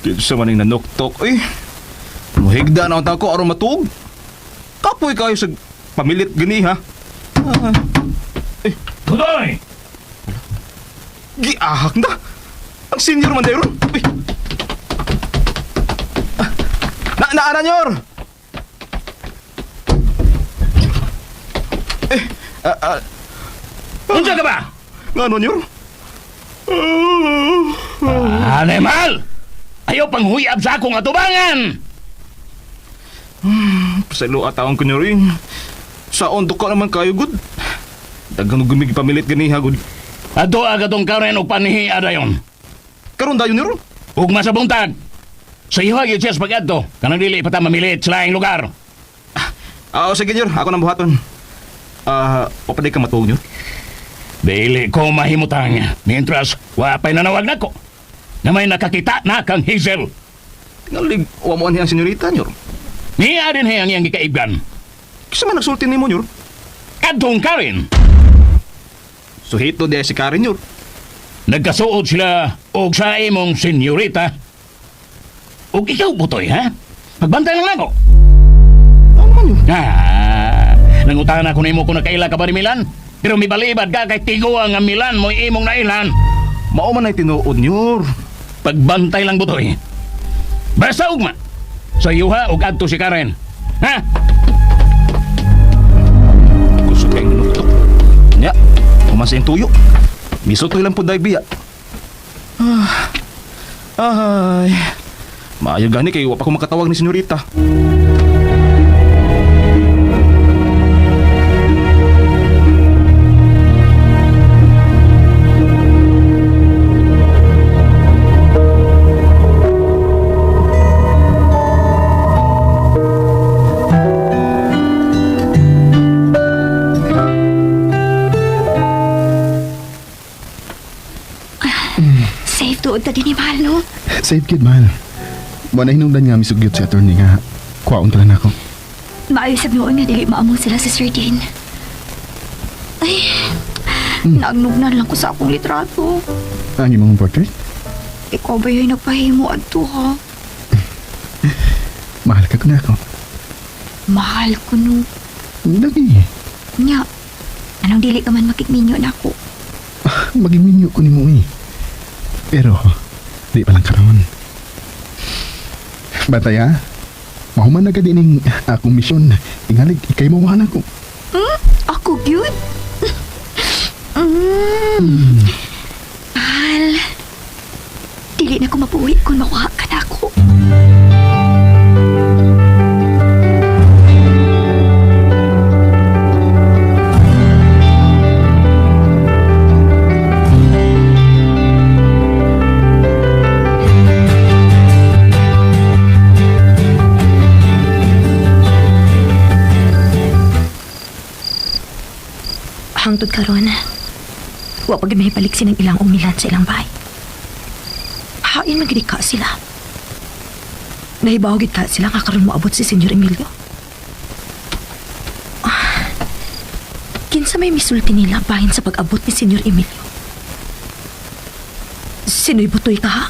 S7: Dito sa maning nanuktok, eh. Muhigda na ang ko aron matuog. Kapoy kayo sa pamilit gani ha.
S2: Tutoy!
S7: Giahak na. Ang senior man dayon. Uy. Ah, Na naana nyor. Eh,
S2: Unsa ka ba?
S7: ngano nyor?
S2: Animal! Ayaw pang huyab sa akong atubangan!
S7: Pasalo at taong ko nyor eh. Sa ondo ka naman kayo gud. Daghang gumig pamilit gani ha gud.
S2: Ato agatong karen og panhi adayon.
S7: Karon dayon nyor.
S2: Ugma sa buntag. Sa iyo gyud siya sa pag-adto. Kanang dili pa ta mamilit sa laing lugar.
S7: Ah, sige nyor, ako nang buhaton. Ah, uh, ka matuog nyor.
S2: Dili ko mahimutang. Mientras, wa pa'y nanawag nako. Na may nakakita na kang Hazel.
S7: Tingalig, wa mo anhi ang senyorita nyor.
S2: Niya din ang iyang gikaibgan.
S7: Kisa man nagsulti nimo nyor.
S2: Kadtong Karen.
S7: Suhito di ay si Karen nyor.
S2: Nagkasuod sila og sa imong senyorita. Og ikaw, Butoy, ha? Pagbantay lang nako.
S7: Ano man yun?
S2: Ah, nangutana ko nimo kung nakaila ka ba ni Milan. Pero mibalibad ka kay tiguang nga Milan mo'y imong nailan.
S7: Mao man ay tinuod nyor.
S2: Pagbantay lang, Butoy. Basta ugma. Sa yuha og adto si Karen. Ha?
S7: Kusog kayong nuktok. Nya, human sa iyong tuyo. Misutoy lang po dahil biya. Ah, ay, maayo gani kay wa pa ko makatawag ni senyorita.
S6: Safe tuod ta din ni mahal, no?
S1: Safe kid, mahal. Wa na hinungdan nga misugyot si attorney nga kuwaon ka lang nako.
S6: Maayo sa noon nga dili maamong sila sa Sir Dean. Ay, nagnugnan lang ko sa akong litrato.
S1: Ang imong portrait?
S6: Ikaw ba yung nagpahimo adto ha?
S1: Mahal ka ko na ako.
S6: Mahal ko no.
S1: Lagi.
S6: Nya, anong dili ka man makikminyo na ako?
S1: Maging minyo ko nimo eh. Pero, di pa lang karon. Batay ha? Mahuman na ka din ning akong misyon. Tingalig, ikay mawahan ako.
S6: Ako gyud. Mahal. Dili na ko mapuwi kung makuha ka na ako.
S3: Hangtod karon, wa pa gyud mahibalik sinang ilang umilan sa ilang bahay. Hain man gid ka sila. Nahibaw gid ka sila nga karon moabot si Senyor Emilio. Ah, kinsa may misulti nila bahin sa pag-abot ni Senyor Emilio? Sino'y butoy ka ha?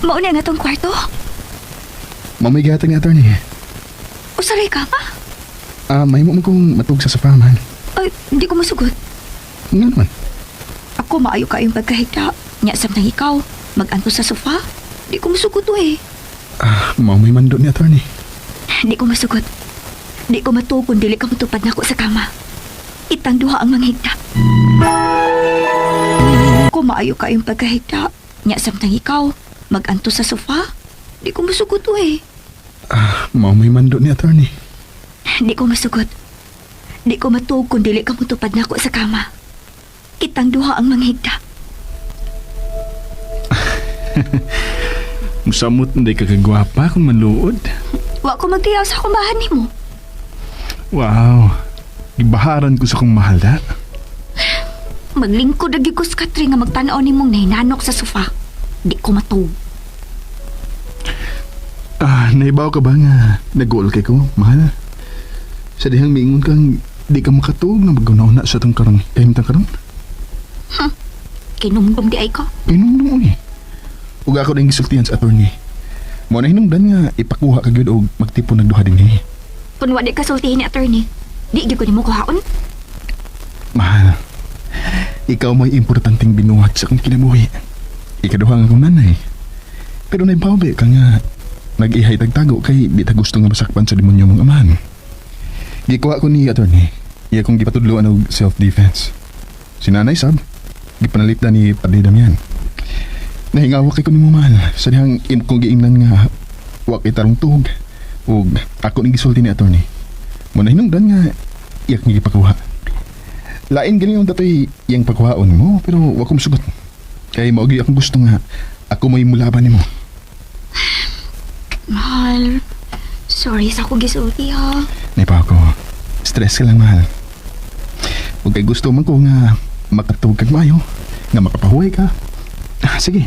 S6: Mauna nga tong kwarto.
S1: Mamay gihatag ni attorney.
S6: Usaray ka pa?
S1: Ah, may mo kong matug sa sofa, mahal.
S6: Ay, hindi ko masugot.
S1: Nga naman.
S6: Ako maayo kayong pagkahigda. Nya samtang ikaw, mag-anto sa sofa. Di ko masugot to eh.
S1: Ah, mamay man doon ni attorney.
S6: Di ko masugot. Di ko matuog kung dili ka mutupad nako sa kama. Itang duha ang manghigda. Ako maayo kayong pagkahigda. Nya samtang ikaw, mag-anto sa sofa. Di ko masugot to eh.
S1: Ah, mamay man doon ni attorney.
S6: Di ko masugot. Di ko matuog kung dili ka mutupad nako sa kama. Kitang duha ang manghigda.
S1: Musamot na ka kagwapa kung manluod.
S6: Wa ko magtiyaw sa kumahan nimo.
S1: Wow. Gibaharan ko sa kong mahal da.
S6: Maglingkod lagi ko sa katri nga magtan-aw nimong nahinanok sa sofa. Di ko matuog.
S1: Ah, naibaw ka ba nga nag-goal kay ko, mahal? Sa dihang miingon kang di ka makatuog nga maguna-una sa itong karong. Kahimtang karon?
S6: Kinumdum di ay ka.
S1: Pinumdum eh. Ug ako din gisultihan sa attorney. Mo na hinungdan nga ipakuha ka gyud og magtipon nagduha dinhi.
S6: Kung wa di ka sultihin ni attorney, di gyud ko nimo kuhaon.
S1: Mahal. Ikaw may importanteng binuhat sa akong kinabuhi. Ikaduha nga akong nanay. Pero naibaw ba ka nga nag-ihay tagtago kay di ta gusto nga masakpan sa demonyo mong amahan. Gikuha ko ni attorney. Iya kong gipatudloan og self-defense. Si nanay sab, gipanalipda ni Padre Damian. Nahingawa kay ko nimo mahal. Sa dihang im kong giingnan nga wa kay tarong tuhog. Ug ako ning gisulti ni attorney. Mo na hinungdan nga iyak nga gipakuha. Lain gani yung datoy iyang pagkuhaon mo pero wa ko musugot. Kay mao gyud akong gusto nga ako may mulaban nimo.
S6: Mahal, sorry sa akong gisulti ha.
S1: Naipa ako. Stress ka lang mahal. Ug kay gusto man ko nga makatug kag maayo, nga makapahuway ka. Ah, sige,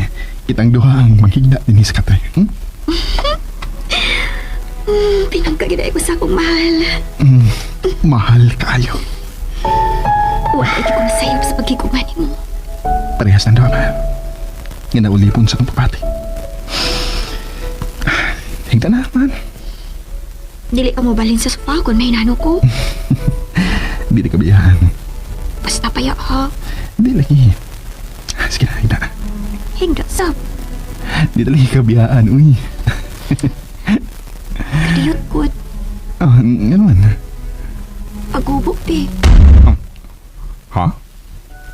S1: kitang duha ang manghigda dinhi sa katay. Hmm?
S6: Pinangkagiday ko sa akong mahal.
S1: Mahal kaayo.
S6: Wala ko masayop sa pagkikuman nimo.
S1: Parehas ng duha, mahal. Nga naulipon sa akong papati. Ah, higda na, mahal.
S6: Dili ka mo balin sa sofa kung may nano ko.
S1: Dili ka biyahan.
S6: Basta paya ha.
S1: Di lagi. Ah, sige na, higda.
S6: Higda sab.
S1: Di talaga ka biyaan, uy.
S6: Kadiyot gud.
S1: Ah, nga naman.
S6: Pagubok be.
S1: Ha?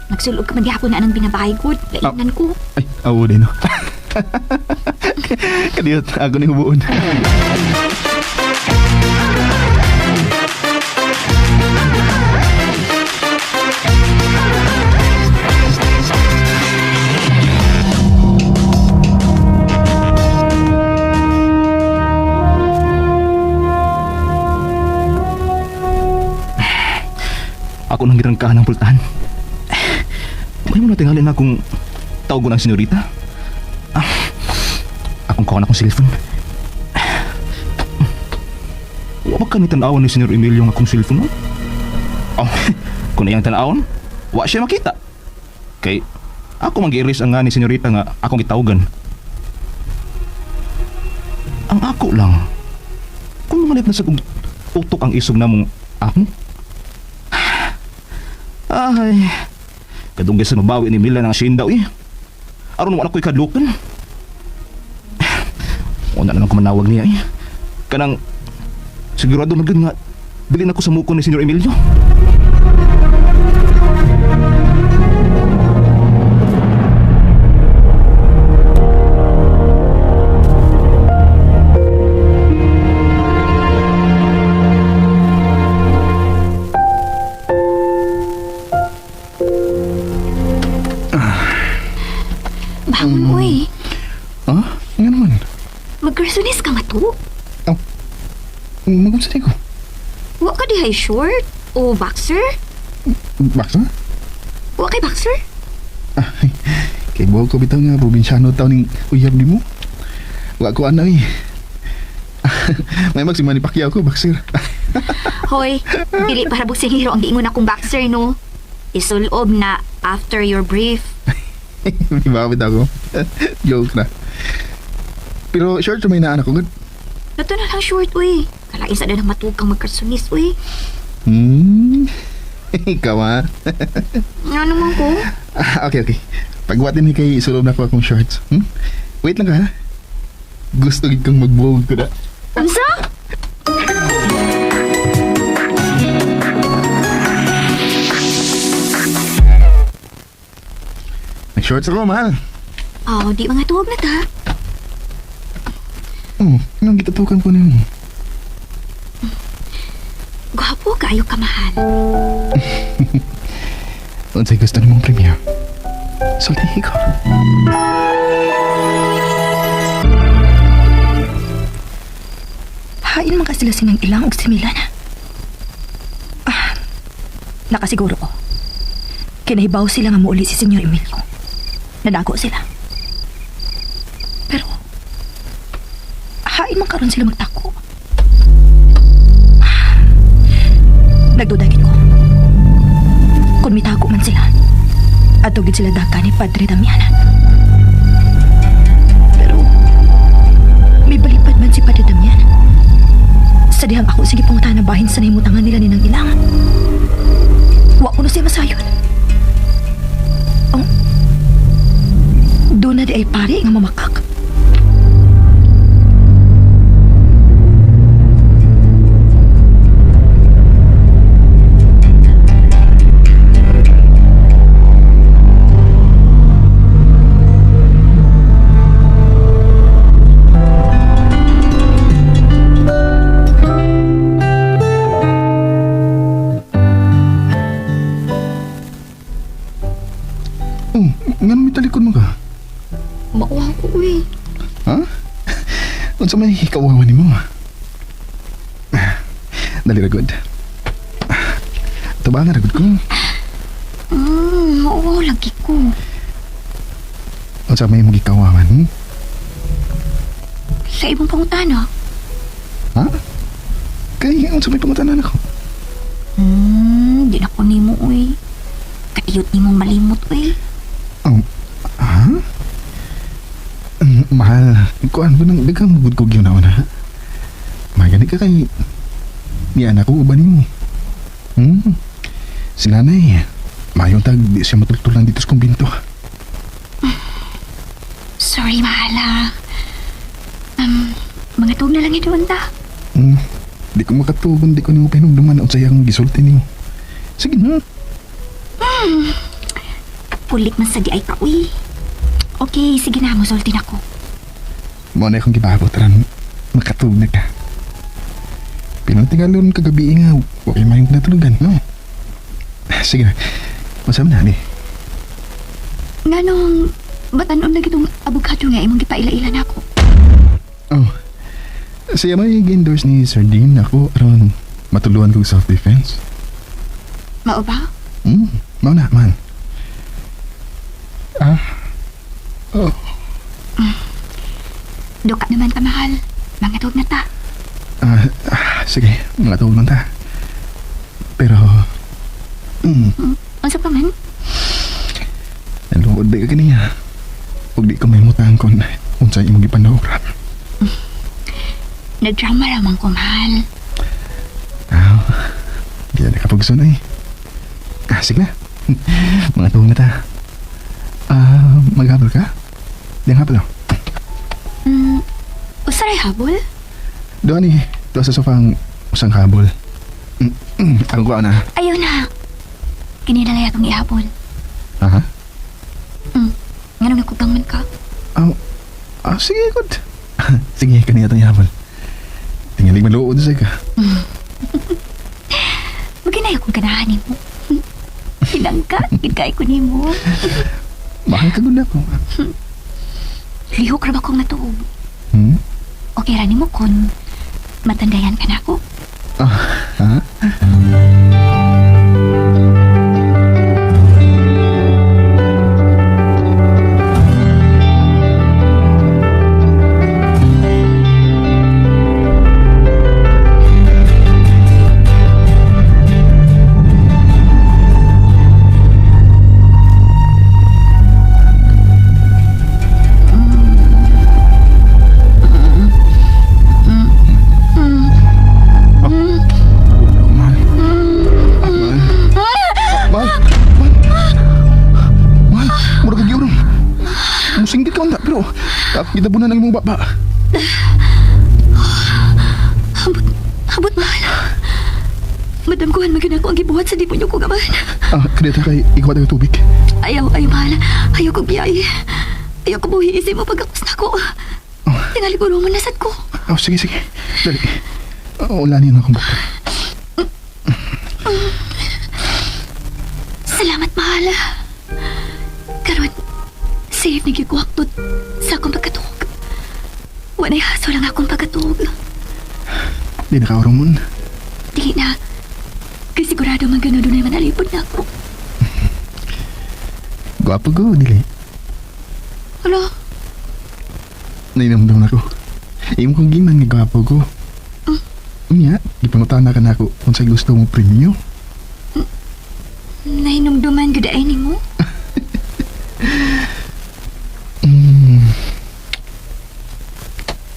S6: Nagsulog ka man gihapon na anang binabahay gud. Lainan ko.
S1: Ay, awo din, no? Kadiyot, ako ni hubuon.
S7: Ako nang girangkahan ng pultahan. May mo na tingali na kung tawag ko ng senyorita. Ah, akong kuha na akong cellphone. Wa ba ka ni tan-awon ni Senyor Emilio nga akong cellphone? No? Oh, kung iyang tan-awon, wa siya makita. Kay ako mang gi-erase ang nga ni senyorita nga akong gitawagan. Ang ako lang. Kung mangalit na sa kong utok ang isog namong ako. Ay, kadugay sa mabawi ni Mila ng asyenda eh. Aron wala ko'y kadlukan. Una na lang ko manawag niya eh. Kanang, sigurado na gud nga, dili na ko sa muko ni Senyor Emilio.
S6: Baho?
S1: Oh, magunsa ko.
S6: Wa ka dihay short o boxer?
S1: Baksa?
S6: Wa kay boxer?
S1: Ah, kay buhok ko bitaw nga probinsyano taw ning uyab ni mo. Wa ko ano eh. May mag si Manny Pacquiao ko, boxer.
S6: Hoy, dili para buksingiro ang giingon akong boxer no. Isulob na after your brief.
S1: Di ba bitaw ko? Joke na. Pero short may naanak ko gud.
S6: Nato na lang short uy. Kalain sa na matug kang magkarsunis uy.
S1: Ikaw ah.
S6: Ano man ko?
S1: Ah, okay, okay. Pagwatin ni kay isulob na ko akong shorts. Wait lang ka ha. Gusto gid kang magbuhog ko na.
S6: Unsa?
S1: Nag-shorts ako, mahal.
S6: Oh, di mga tuog na ta.
S1: Oh, anong gitatukan ko nimo?
S6: Gwapo kayo ka mahal.
S1: Unsay gusto nimong premyo? Sultihi ko.
S3: Hain man ka sila sinang ilang og similan. Ah, nakasiguro ko. Kinahibaw sila nga muuli si Senyor Emilio. Nadago sila. Pero, hain man karon sila magtako. Ah, nagduda gid ko. Kung mitago man sila, adto gid sila daka ni Padre Damian. Pero, may balipad man si Padre Damian. Sa dihang ako sige pangutana bahin sa nahimutangan nila ni nang ilang. Wa ko na siya masayon. Oh. Doon na di ay pare nga mamakak.
S1: Oh, ngano may talikod mo ka?
S6: Mauwaw ko uy.
S1: Ha? Unsa may kawawa nimo? Ah, dali ra gud. Tubangan ra gud ko.
S6: Mauwaw lagi ko.
S1: Unsa may imong gikawawan?
S6: Sa ibang pangutana.
S1: Ha? Kay unsa may pangutanan ako?
S6: Di na ko nimo uy. Kaiyot nimong malimot uy.
S1: Oh, ha? Mahal, kuan ba nang daghang mugod kog yun na. Magani ka kay ni anak ko uban nimo. Si nanay, mayong tag di siya matultulan dito sa kumbinto.
S6: Sorry, mahal ah. Mga tuog na lang ito ta.
S1: Di ko makatugon, di ko nimo pahinumduman unsay akong gisulti nimo. Sige na.
S6: Pulik man sa di ay ka uy. Okay, sige na, musultin ako.
S1: Mao na akong gipaabot ran makatug na ka. Pinantigalon kagabi nga, wa kay mayong natulugan, no? Sige na. Masama na, ni.
S6: Nganong batanon na gitong abogado nga imong gipaila-ila nako.
S1: Oh. Siya may gi-endorse ni Sir Dean ako aron matuluan kog self-defense.
S6: Mao ba?
S1: Mao na, man. Ah. Oh.
S6: Duka naman ka mahal. Mga tuog na ta.
S1: Ah, ah, sige, mga tuog lang ta. Pero,
S6: Unsa pa man?
S1: naluod ba ka kaniya? Ug di ko may mutang kon unsa imong gipanawran.
S6: Nagdrama ramang ko mahal.
S1: Ah, di na nakapagsun eh. Ah, sige na. Mga tuog na ta. Ah, maghabol ka? Di ang habol oh.
S6: Usaray habol?
S1: Doon eh, doon sa sofa ang usang habol. Ang kuha na.
S6: Ayaw na. Kininalay atong ihabol.
S1: Aha.
S6: Nganong nagkugang man ka?
S1: Ah, ah, sige, good. Sige, kanina itong ihabol. Tingalig maluod sa ka.
S6: Maginay akong ganahan nimo. Hinangka, gid kay ko nimo.
S1: Mahal ka gud ako.
S6: Lihok ra ba kong natuog? Okay ra nimo kun matandayan ka na ako.
S1: Ah, ha? Mahal. Mahal. Mahal. Mahal. Mahal. Mura kag giurong. Musinggit ka man ta, pero gitabunan ang imong baba.
S6: Habot, habot mahal. Madamguhan man gyud ako ang gibuhat sa demonyo ko gaman.
S1: Ah, kadeta kay ikaw ang tubig.
S6: Ayaw, ayaw mahal. Ayaw ko biyay. Ayaw ko buhi isip mo pagkakos na ko. Tingali ko mo nasad ko.
S1: Oh, sige, sige. Dali. Oh, wala niyo na akong bata.
S6: Salamat, mahal. Karon, safe ni gyud ko haktod sa akong pagkatuog. Walay haso lang akong pagkatuog.
S1: Di na kaurong mon.
S6: Dili na. Kay sigurado man gano'n dunay manalipod na ako.
S1: Gwapo ko, dili.
S6: Hala,
S1: Nainamdam na ko. Imo kong ginan nga gwapo ko. Unya, gipangutana ka na ako kung sa'y gusto mo premyo.
S6: Nahinumduman gyud ay nimo.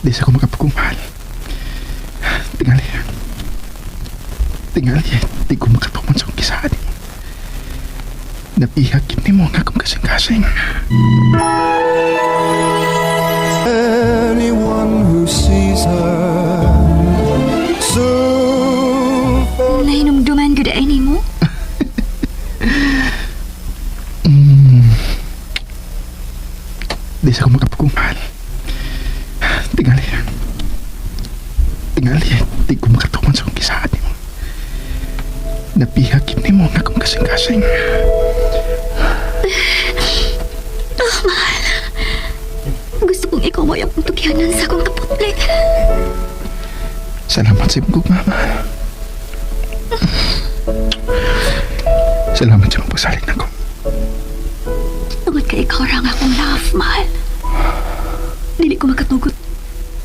S1: Di sa ko makapagong mahal. Tingali. Tingali, di ko makatuman sa akong kisaan. Napihak yun ni mo ang akong kasing-kasing.
S10: Anyone who sees her soon
S6: Nahinumduman gyud ay nimo.
S1: Di sa ko makapagong mahal. Tingali. Tingali, di ko makatuman sa akong kisaan mo. Napihak yun ni mo ang akong kasing-kasing.
S6: Gusto kong ikaw mo akong tugyanan sa akong kaputli.
S1: Salamat sa imong gugma, mahal. Salamat sa imong pagsalig nako.
S6: Tungod kay ikaw ra ang akong love, mahal. Dili ko makatugot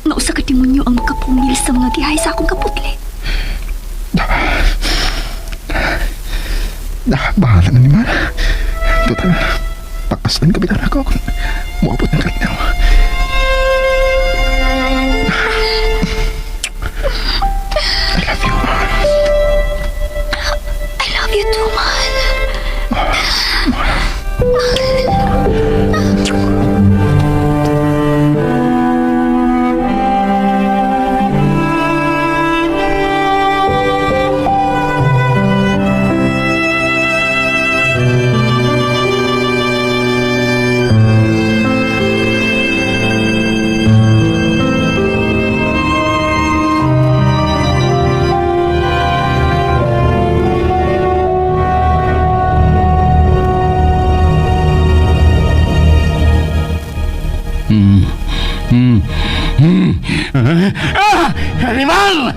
S6: nga usa ka demonyo ang makapungil sa mga gihay sa akong kaputli.
S1: Dah, bahala na ni Mar. Total, pakaslan ka bitaw nako kung muabot ng kalinaw. I love you, mahal.
S6: I love you too, mahal.
S2: Ah! Animal!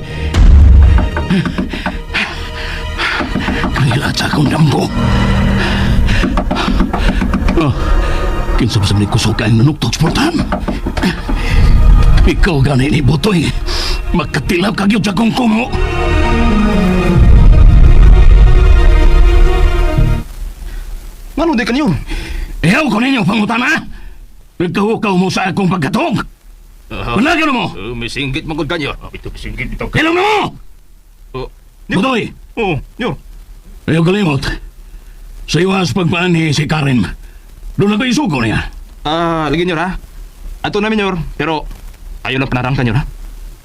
S2: Kanila sa akong damgo. Oh, kinsa ba sa mga kusog kayong nanuktok sa portahan? Ikaw gani ni Butoy. Magkatilaw ka gyud sa akong kumo.
S7: Ngano di kanyo?
S2: Iyaw ko ninyo pangutana. Nagkahukaw mo sa akong pagkatog. Panagan mo!
S7: Misinggit man gud kanyo. Ito misinggit ito.
S2: Kailan na mo!
S7: Oh,
S2: Butoy!
S7: Oh, nyor.
S2: Ayaw kalimot. Sa iwas pagpaanhi si Karen. Doon ako isuko niya.
S7: Ah, lagi nyor ha. Ato namin nyor, pero ayaw lang panarangka nyor ha.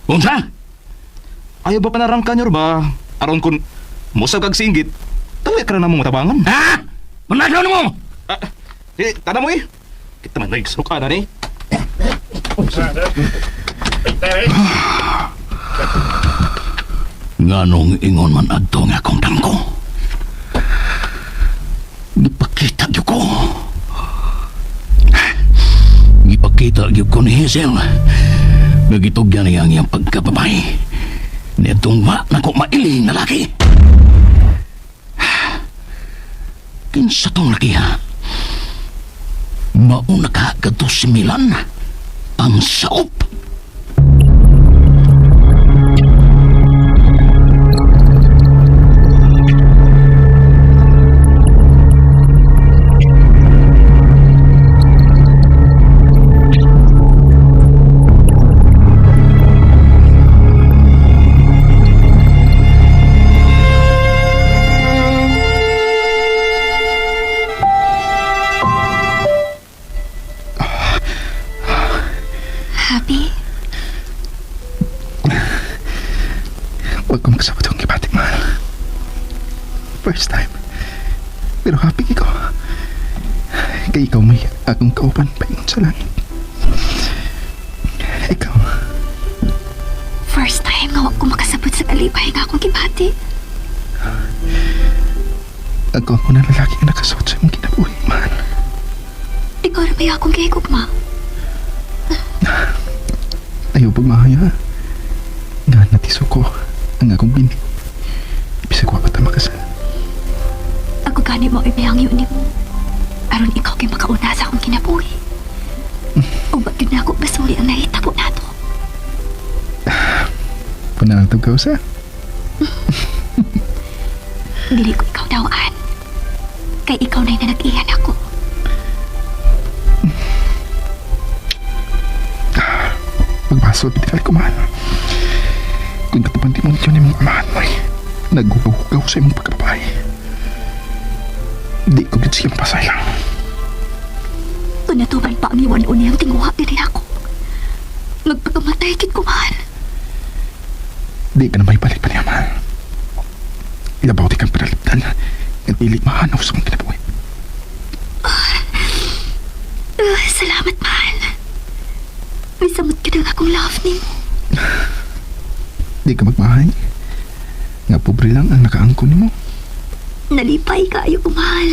S2: Unsa?
S7: Ayaw ba panarangka nyor ba? Aron kun musag kag singgit, tali ka na namong matabangan.
S2: Ha? Panagaw na mo!
S7: Ah, eh, tada mo eh. Kita man nagsuka na ni.
S2: Nganong ingon man adto nga akong tangko. Gipakita gyud ko. Gipakita gyud ko ni Hazel. Nagitugyan niya ang iyang pagkababae. Nitong wa na ko mailing na laki. Kinsa tong laki ha? Mauna ka kadto si Milan. Ang saop.
S6: Happy?
S1: Huwag ko magsabot ang kibatik, mahal. First time. Pero happy ko. Kay ikaw may akong kauban paingon sa langit. Ikaw,
S6: First time nga wa ko makasabot sa kalipay nga akong gibati.
S1: ako ang unang lalaki nga nakasuot sa imong kinabuhi, mahal.
S6: Ikaw ra may akong gihigugma.
S1: Ayaw pagmahaya. Nga natiso ko ang akong bini. Bisag wa pa ta makasal.
S6: Ako gani mo ibihangyo nimo. Aron ikaw kay makauna sa akong kinabuhi. Ug wa gyud nako basuli ang nahitabo nato.
S1: Panaltog ka usa.
S6: Dili ko ikaw dawaan. Kay ikaw na nag-iyan ako.
S1: Pagbasol, pitiral ko, mahal. Kung katapan di mo yun imong amahan mo, eh. Naghugaw-hugaw sa imong pagkababae. Di ko gid siya mapasayang.
S6: Kung natuban pa ang iwan niyang tinguha diri ako. Magpakamatay kit ko mahal.
S1: Di ka na may balik pa niya, mahal. Ilabaw di kang pinaliptan. Nga dili mahanaw sa mong kinabuhi.
S6: Salamat mahal. Misamot ka ng akong love nimo.
S1: Di ka magmahay. Nga pobre lang ang nakaangko nimo.
S6: Nalipay ka ayo ko mahal.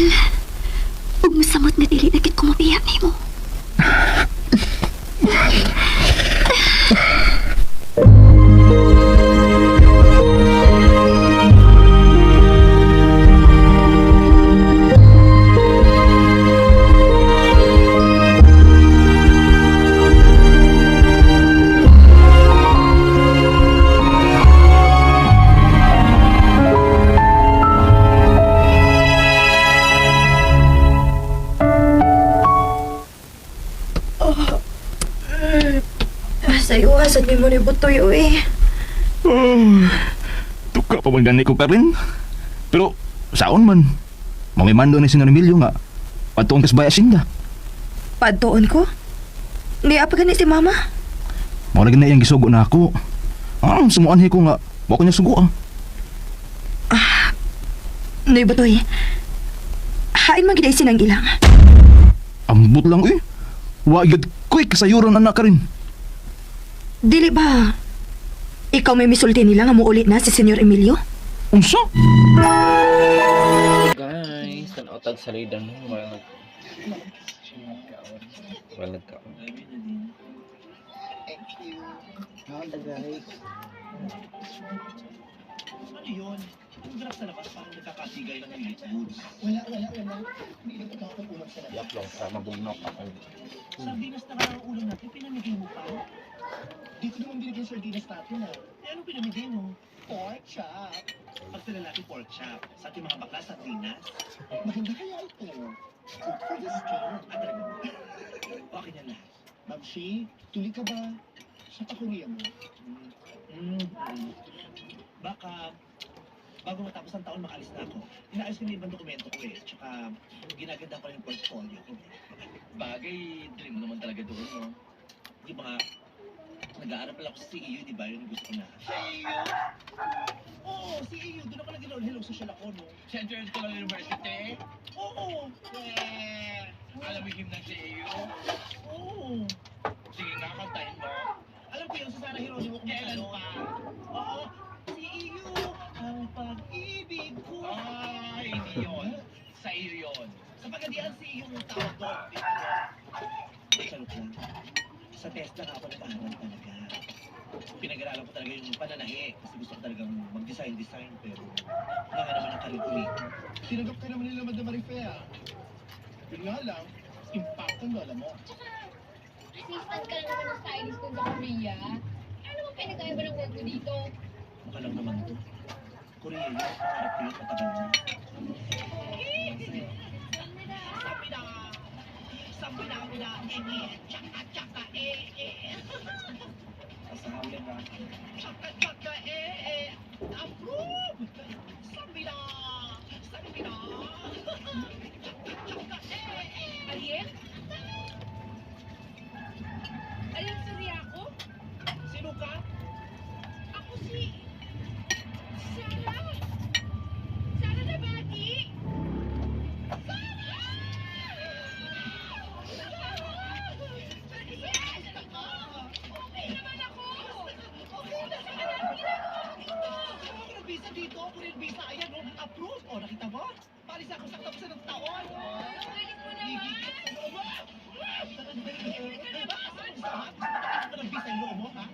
S6: Ug mosamot nga dili na kit ko mabiya nimo.
S3: Sayo, asad mi mo ni Butoy, uy.
S7: Oh, tuka pa man gani ko ka rin. Pero, saon man? Mamimando ni Senyor Emilio nga. Patuong kas bayasin da.
S3: Padtuon ko? Hindi apa gani si mama?
S7: Mao na gani ang gisugo na ako. Ah, sumuanhi ko nga. Wa ko niya sugo ah.
S3: Noy Butoy. Hain man gid sinang ilang.
S7: Ambot lang eh. Wa gyud ko'y kasayuran anak ka rin.
S3: Dili ba? Ikaw may misulti nila nga muulit na si Senyor Emilio?
S7: Unsa?
S11: Guys, tanaw tag salida no, wala wala nagkaon. Guys.
S8: Ano yun? Ang graph sa labas parang nagkakatigay ng elite goods. Wala, wala, wala. Hindi na makakapulag sa labas.
S11: Yaplong sa mabugnok ako.
S8: Sardinas na nga ang ulam natin, pinamigay mo pa. Dito naman binigay yung sardinas natin ah. Eh anong pinamigay mo? Pork chop. Pag sa lalaki, pork chop. Sa ating mga bakla, sardinas. Maganda kaya ito. Good for the skin. Ah, talaga ba? Okay na lahat. Ma'am Shi, tuloy ka ba? Sa pakuria mo? Mm. Baka bago matapos ang taon, makaalis na ako. Inaayos ko na yung ibang dokumento ko eh. Tsaka ginaganda ko rin yung portfolio ko. Bagay, dream mo naman talaga doon, no? Di ba nga, nag-aaral pala ako sa CEU, di ba? Yun ang gusto ko na. CEU? Oo, CEU. Doon ako nag-enroll. Hello, social ako, no?
S11: Central School University?
S8: Oo!
S11: Eh, alam mo yung hymn ng CAU?
S8: Oo!
S11: Sige nga, kantahin mo.
S8: Alam ko yun, sa Sarah Geronimo kung
S11: Kailan
S8: ano.
S11: pa?
S8: Oo, CEU, ang pag-ibig ko.
S11: Ay, hindi yun. Sa iyo yun.
S8: Sa pagadian, CEU yung tawag doon. Di ba? Charot lang. Sa TESDA nga ako nag-aaral talaga. Pinag-aralan ko talaga yung pananahi kasi gusto ko talagang mag-design-design pero wala nga naman ang career ko rito.
S1: Tinanggap ka naman nila, Madam Marife, ah. Yun nga lang, impact ang lola mo.
S12: Tsaka, assistant ka lang naman ng stylist dun sa Korea. Ano bang pinagkaiba ng work mo dito?
S8: Mukha lang naman to. Korea yun, pangarap ko yun matagal na. Sabi na, sabi na, na, eh, eh, tsaka, tsaka, eh, eh. Sabi na, tsaka, tsaka, eh, eh, approve! Sabi na, sabi na, tsaka, tsaka, eh, eh.
S12: Ariel? Ariel Suriaco?
S8: Sino ka?
S12: Ako si... Sarah! Sarah Nabati! Sarah! Yes! Okay naman ako! Okay na! Ano ginagawa mo dito?
S8: Ako ng visa dito, Korean visa, ayan, oh, approve. Oh, nakita mo? Palis ako sa katapusan ng taon.
S12: Ang galing mo naman!
S8: Libre ka naman! Ako ng visa yung loob mo, ha?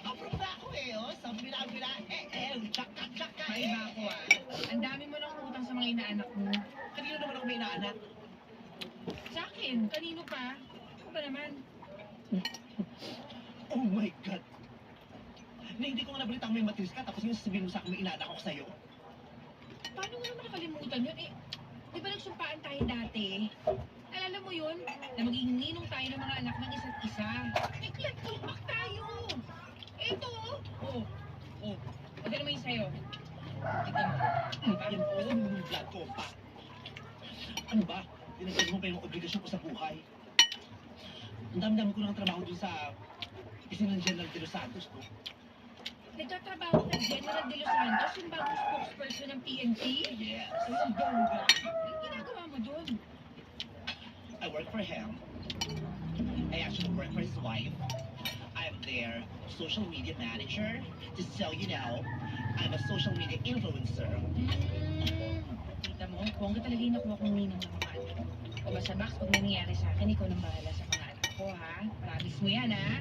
S8: Approve na ako eh, oh. Sabi na, na, eh, eh, tsaka, tsaka,
S11: May
S8: eh.
S11: iba ako ah. Ang dami mo ng utang sa mga inaanak mo.
S8: Kanino naman ako may inaanak?
S11: Sa akin, kanino pa? Ako ba naman?
S8: Oh my God! Na hindi ko nga nabalitang may matris ka, tapos ngayon sasabihin mo sa akin may inaanak ako sa'yo.
S11: Paano mo naman nakalimutan yun? Eh, di ba nagsumpaan tayo dati? Alala mo yun? Na magiging ninong tayo ng mga anak ng isa't isa. Nag-blood compact tayo! Eto! Oh, oh. O, mo yung sa'yo. Tignan mo. Diba?
S8: Yan po, yung blood compact. Ano ba? Dinagdag mo pa yung obligasyon ko sa buhay. Ang dami-dami ko ng trabaho dun sa opisina ng General De Los Santos, no?
S11: Nagtatrabaho ka General De Los Santos, yung bagong spokesperson ng PNP?
S8: Yes.
S11: Ay, ang bongga. Anong ginagawa mo dun?
S8: I work for him. I actually work for his wife. I'm their social media manager. Just so you know, I'm a social media influencer.
S11: Kita mo, bongga talaga yung nakuha kong ninong ng mga anak. O basta Max, pag may nangyari sa akin, ikaw nang bahala sa mga anak ko, ha? Promise mo yan, ha?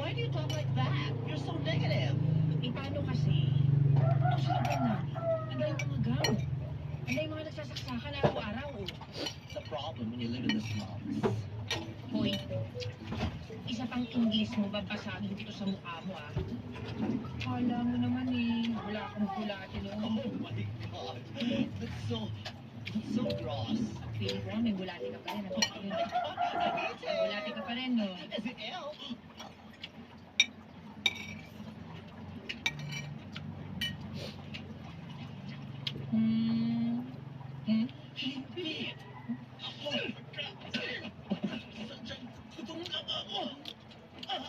S8: Why do you talk like that? You're so negative.
S11: Eh, paano kasi? Nung sa lugar namin, ang dami mga gang. Ang dami mga nagsasaksakan araw-araw, oh.
S8: The problem when you live in the slums.
S11: Hoy, isa pang English mo, babasagin ko to sa mukha mo, ah. Kala mo naman eh, wala akong bulate
S8: Oh
S11: noon.
S8: my God. That's so gross.
S11: Feeling ko nga may bulate ka pa rin. Ano?
S8: I hate
S11: May
S8: it.
S11: bulate ka pa rin, no?
S8: Is it ill? Hindi. Ako. Sadyang gutom lang ako. Ah.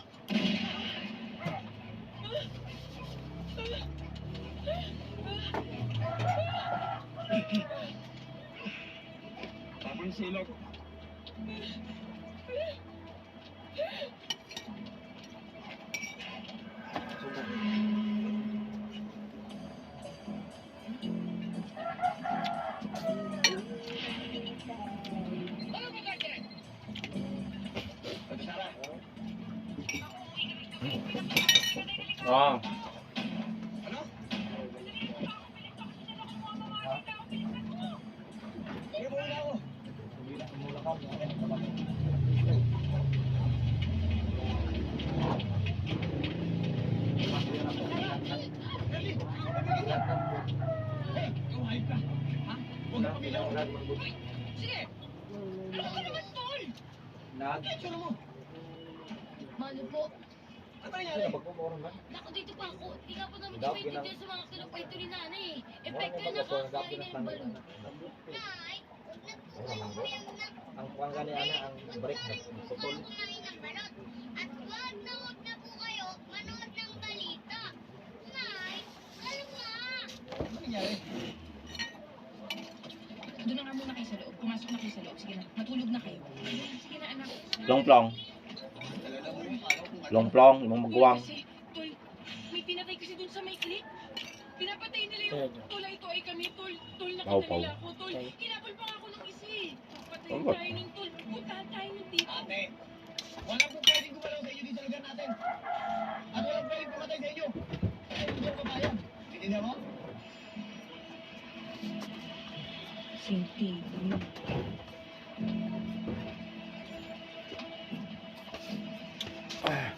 S9: Tamang silok.
S11: Ano ba ganyan?
S8: Ate Sara.
S7: Ah.
S8: Ano? Sige, buhay na ako. Dali! Hey, ikaw hayop ka. Ha? Huwag ka pumilaw.
S11: Sige! Ano ka naman, tol?
S8: Ano yung tsura mo?
S12: Mano po?
S8: Ano nangyari?
S12: Naku, dito pa ako. Di nga po namin maintindihan sa mga kinukwento ni nanay eh. Epekto yun nakakain na yung balon. Nay, huwag na po kayong umiyak na.
S7: Ang kuwan gani ana ang break
S12: Huwag na po kayo kumain ng balot. At wag na po kayo manood ng balita. Nay, kalma!
S8: Ano nangyari?
S11: Doon na nga muna kayo sa loob. Pumasok na kayo sa loob. Sige na, matulog na kayo. Sige na, anak.
S7: Plong plong. Plong plong, imong maguwang.
S11: Kasi, tol, may pinatay kasi doon sa may click. Pinapatay nila yung tol, ito ay kami, tol. Tol, nakita
S7: Pau, pau.
S11: nila ako, tol. Hinabol pa nga ako ng isa eh. Patayin
S7: Tama.
S11: tayo nun, tol. Puntahan tayo nun dito.
S8: Ate, wala po pwedeng innocent. At walang pwedeng pumatay sa inyo. Kaya hindi ako papayag. Intindihan mo?
S11: Sinti.
S8: Ah,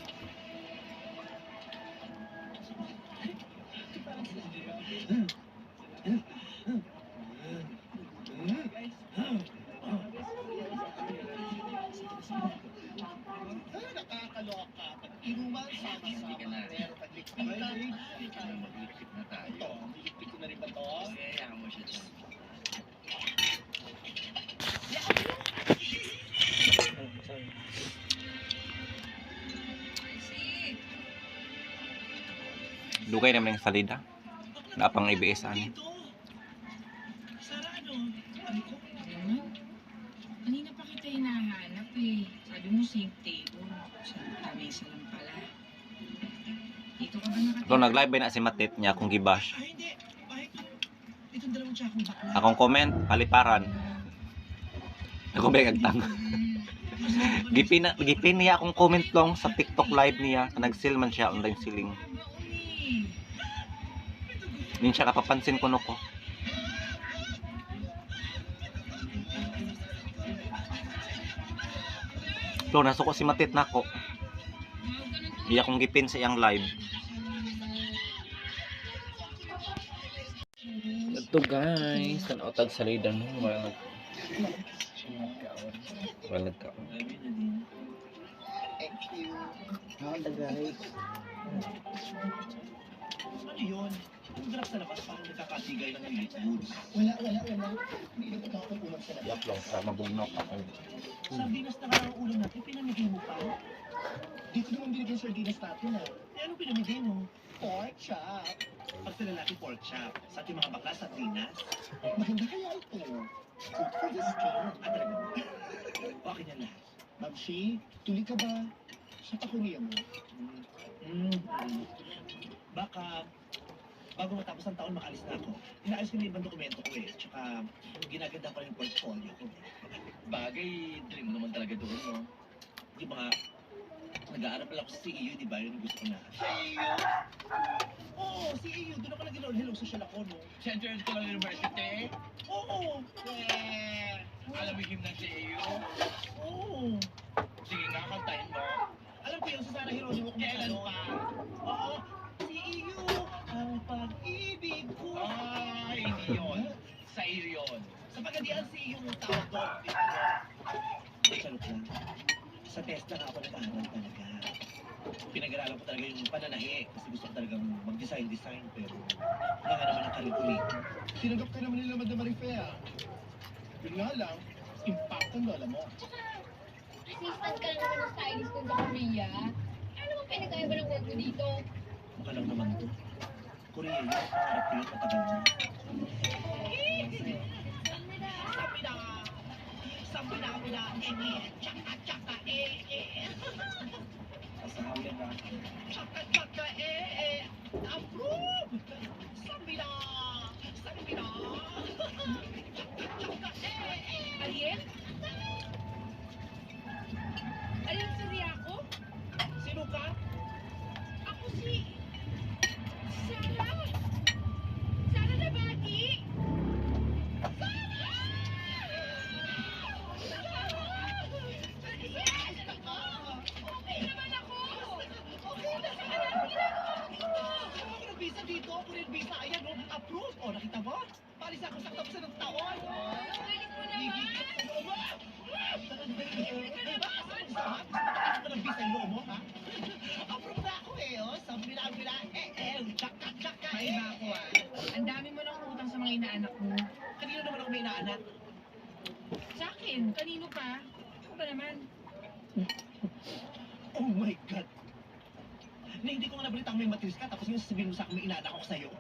S8: nakakaloka. Pag inuman, sama-sama. Pero pag ligpitan, magligpit na tayo. Ito, ligpit ko na rin ba to? Kaya mo siya dyan.
S13: Dugay naman yung salida. Napang ABS ani.
S8: Sara, ano? Ano ko?
S11: Ano? Kanina pa kita hinahanap eh. Sabi mo same table. Sa lamesa lang pala. Dito ka ba nakatira?
S13: So nag-live ba na si Matit niya akong gibash.
S8: Ay, hindi. Ay, itong dalawang tsakong bakla.
S13: Akong comment, paliparan. Ako ba agtang. Gipin niya akong comment long sa TikTok live niya. Nag-sale man siya online selling. Hindi siya kapapansin kuno ko. Lo, nasuko si Matit nako. Iya akong gipin sa iyang live. Ito guys, tanaw tag salida no, wala nag wala nagkaon.
S8: Thank you.
S13: guys.
S8: Ano yun? Ang drop sa labas, parang nagkakatigay ng elite goods. Wala, wala, wala. Hindi na ako ulam sa labas.
S13: Yap lang sa mabugnok ako.
S8: Sardinas na nga ang ulam natin, pinamigay mo pa. Dito naman binigay sardinas natin ah. Eh, anong pinamigay mo? Pork chop. Pag sa lalaki, pork chop. Sa ating mga bakla, sardinas. Maganda kaya ito. Good for the skin. Ah, talaga ba? Okay na lahat. Ma'am Shi, tuloy ka ba? Sa pakuliya mo? Mm. Baka bago matapos ang taon, makalis na ako. Inaayos ko na ibang dokumento ko eh. Tsaka ginaganda ko rin yung portfolio ko. Bagay, dream mo naman talaga doon, no? Di ba nga, nag-aaral pala ako sa CEU, di ba? Yun ang gusto ko na. CEU? Oo, CEU. Doon ako nag-enroll. Hello, social ako, no?
S14: Central School University?
S8: Oo.
S14: Eh, alam mo yung hymn ng CAU?
S8: Oo.
S14: Sige nga, kantahin mo.
S8: Alam ko yung sa Sarah Geronimo kung
S14: Kailan pa?
S8: Oo. CEU, ang pag-ibig ko.
S14: Ay, hindi yun. Sa iyo yun.
S8: Sa pagkadian CEU ang tawag doon. Charot lang. Sa TESDA nga ako nag-aaral talaga. Pinag-aralan ko talaga yung pananahi kasi gusto ko talagang mag-design-design pero wala nga naman ang karir ko rito. Tinanggap ka naman nila Madam Marife ah. Yun nga lang, impact ang lola mo.
S12: Tsaka, assistant ka lang naman ng stylist dun sa Korea. Ano bang pinagkaiba ng work mo dito?
S8: Mukha lang naman to. Korea yun, pangarap ko yun matagal na. Sabi na, sabi na, sabi na, eh, eh, tsaka, tsaka, eh, eh. Sasabi na, tsaka, tsaka, eh, eh, approve! Sabi na, tsaka, tsaka, eh, eh.
S11: Ariel? Ariel Suriaco?
S8: Sino ka?
S11: Ako si... Sarah! Sarah Nabati! Yes! Okay naman ako!
S8: Okay na.
S11: Ano ginagawa mo dito?
S8: Ako ng visa dito, Korean visa, ayan, oh, approve. Oh, nakita mo? Palis ako sa katapusan ng taon.
S11: Ang galing mo naman!
S8: Approve na ako eh, oh. Sabi na, sabi na, eh, eh, tsaka, tsaka,
S11: May
S8: eh.
S11: iba ako ah. Ang dami mo ng utang sa mga inaanak mo.
S8: Kanino naman ako may inaanak?
S11: Sa akin, kanino pa? Ako ba naman?
S8: Oh my God. Na hindi ko nga nabalitang may matis ka, tapos ngayon sasabihin mo sa akin may inaanak ako sa'yo.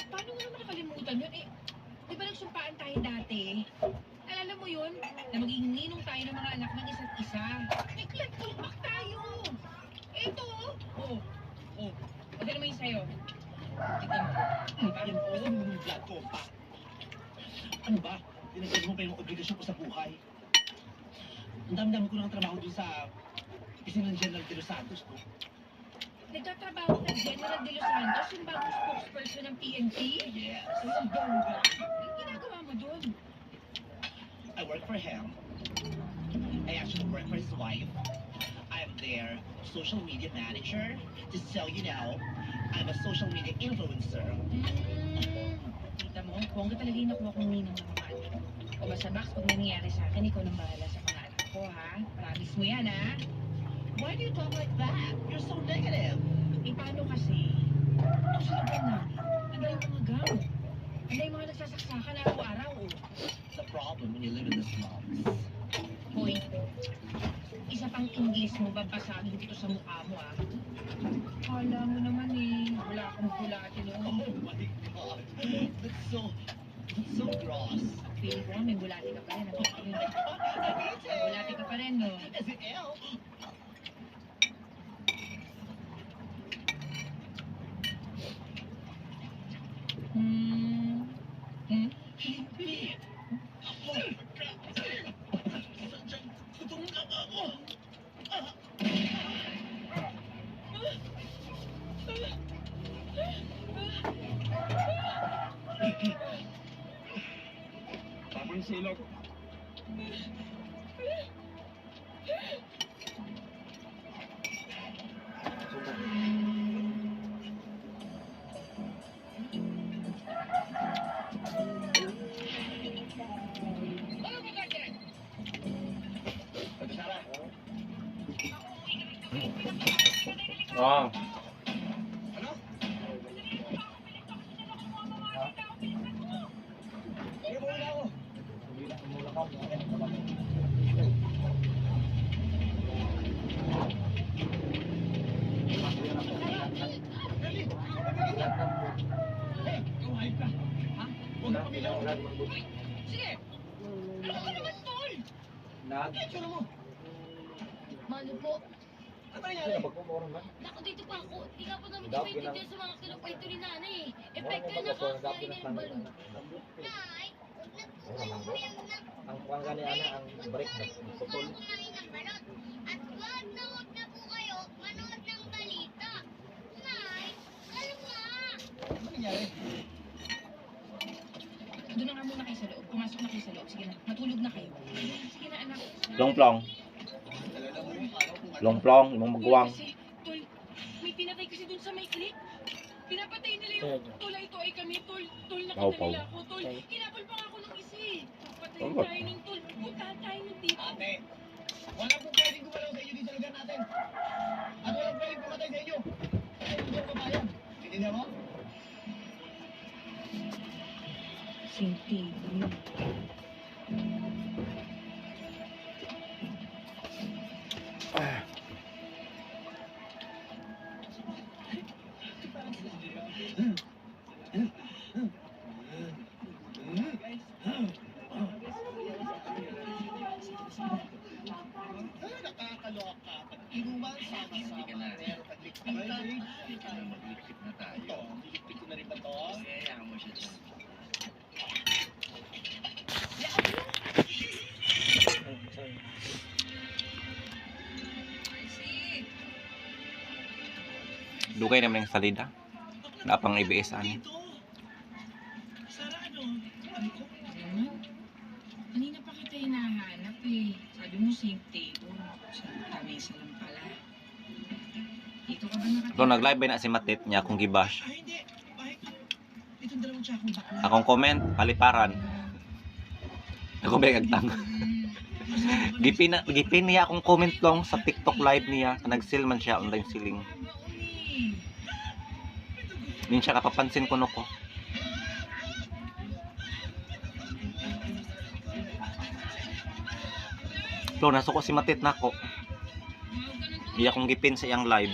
S11: Paano mo naman nakalimutan yun? Eh, di ba nagsumpaan tayo dati? Alala mo yun? Na magiging ninong tayo ng mga anak ng isa't isa. May palpak tayo! Eto oh! Oh, oh. Huwag naman yung sa'yo. Tignan mo. Diba?
S8: Yan, basta mo yung blood compact. Ano ba? Tinagdag mo pa yung obligasyon ko sa buhay. Ang dami-dami ko ng trabaho dun sa Kasi ng General De Los Santos, no?
S11: Nagtatrabaho kay General De Los Santos, yung bagong spokesperson ng PNP?
S8: Yes. Ang bongga.
S11: Anong ginagawa mo doon?
S8: I work for him. I actually work for his wife. I'm their social media manager. Just so you know, I'm a social media influencer.
S11: Kita mo, bongga talaga yung nakuha kong ninang ng mga anak. O basta Max, pag may nangyari sa akin, ikaw nang bahala sa mga anak ko, ha? Promise mo yan, ha?
S8: Why do you talk like that? You're so negative.
S11: Eh, paano kasi? Ito sa lugar namin, ang dami mga gang. Ang dami mga nagsasaksakan araw-araw, oh.
S8: The problem when you live in the slums.
S11: Hoy, isa pang English mo, babasagin ko to sa mukha mo, ah. Kala mo naman eh, wala akong bulate noon.
S8: Oh my God. That's so gross.
S11: Feeling ko nga may bulate ka pa rin. Ano
S8: Oh my God, I hate
S11: May
S8: it.
S11: bulate ka pa rin, no?
S8: Is it ill?
S11: Hmm. Hmm?
S8: Hindi. Oh my God. Sadyang gutom lang ako.
S14: Tamang silog.
S13: Oh.
S11: Sige! Ano ka naman, tol?
S12: Mano po,
S8: Ano nangyari?
S12: naku dito pa ako. Di nga po namin maintindihan sa mga kinukwento ni nanay eh. Epekto yung nakakain na yung balon. Nay, huwag na po kayong umiyak na.
S13: Ang kuan gani ana ang break
S12: Huwag na po
S13: putol.
S12: kayo kumain ng balot. At wag na po kayo manood ng balita. Nay, kalma!
S8: Ano nangyari?
S11: Doon na nga muna kayo sa loob. Pumasok na kayo sa loob. Sige na, matulog na kayo. Sige na, anak.
S13: Plong-plong. Plong-plong, imong maguwang.
S11: Kasi, tol, may pinatay kasi doon sa may click. Pinapatay nila yung tol, ay ito ay kami, tol. Tol, nakita
S13: Paw, paw.
S11: nila ako, tol. Hinabol pa nga ako ng isa eh. Patayin
S13: Tama.
S11: tayo ng tol. Puntahan tayo ng dito.
S8: Ate, wala pong pwedeng gumalaw sa inyo dito sa lugar natin. At walang pwedeng pumatay sa inyo. Ay, hindi ako papayag. Intindihan mo?
S11: Sinti.
S8: Ay, nakakaloka. Pag inuman, sama-sama. Pero pag ligpitan,
S14: Magligpit na tayo.
S8: ito, liligpit ko na rin ba to?
S14: Kaya mo siya dyan.
S13: Dugay naman yung salida. Napang ABS ani.
S8: Dito. Sara, ano? Ano ko?
S11: Naman. Kanina pa kita hinahanap eh. Sabi mo same table. Sa lamesa lang pala. Dito ka ba nakatira?
S13: Plong nag-live ba na si Matit niya akong gibash.
S8: Ay, hindi. Ay, itong dalawang tsakong bakla.
S13: Akong comment, paliparan. Ako ba agtang? Gipin niya akong comment long sa TikTok live niya. Nag-sale man siya online selling. Din siya kapapansin ko no ko. Plong nasuko si Matit nako. Iya akong gipin sa iyang live.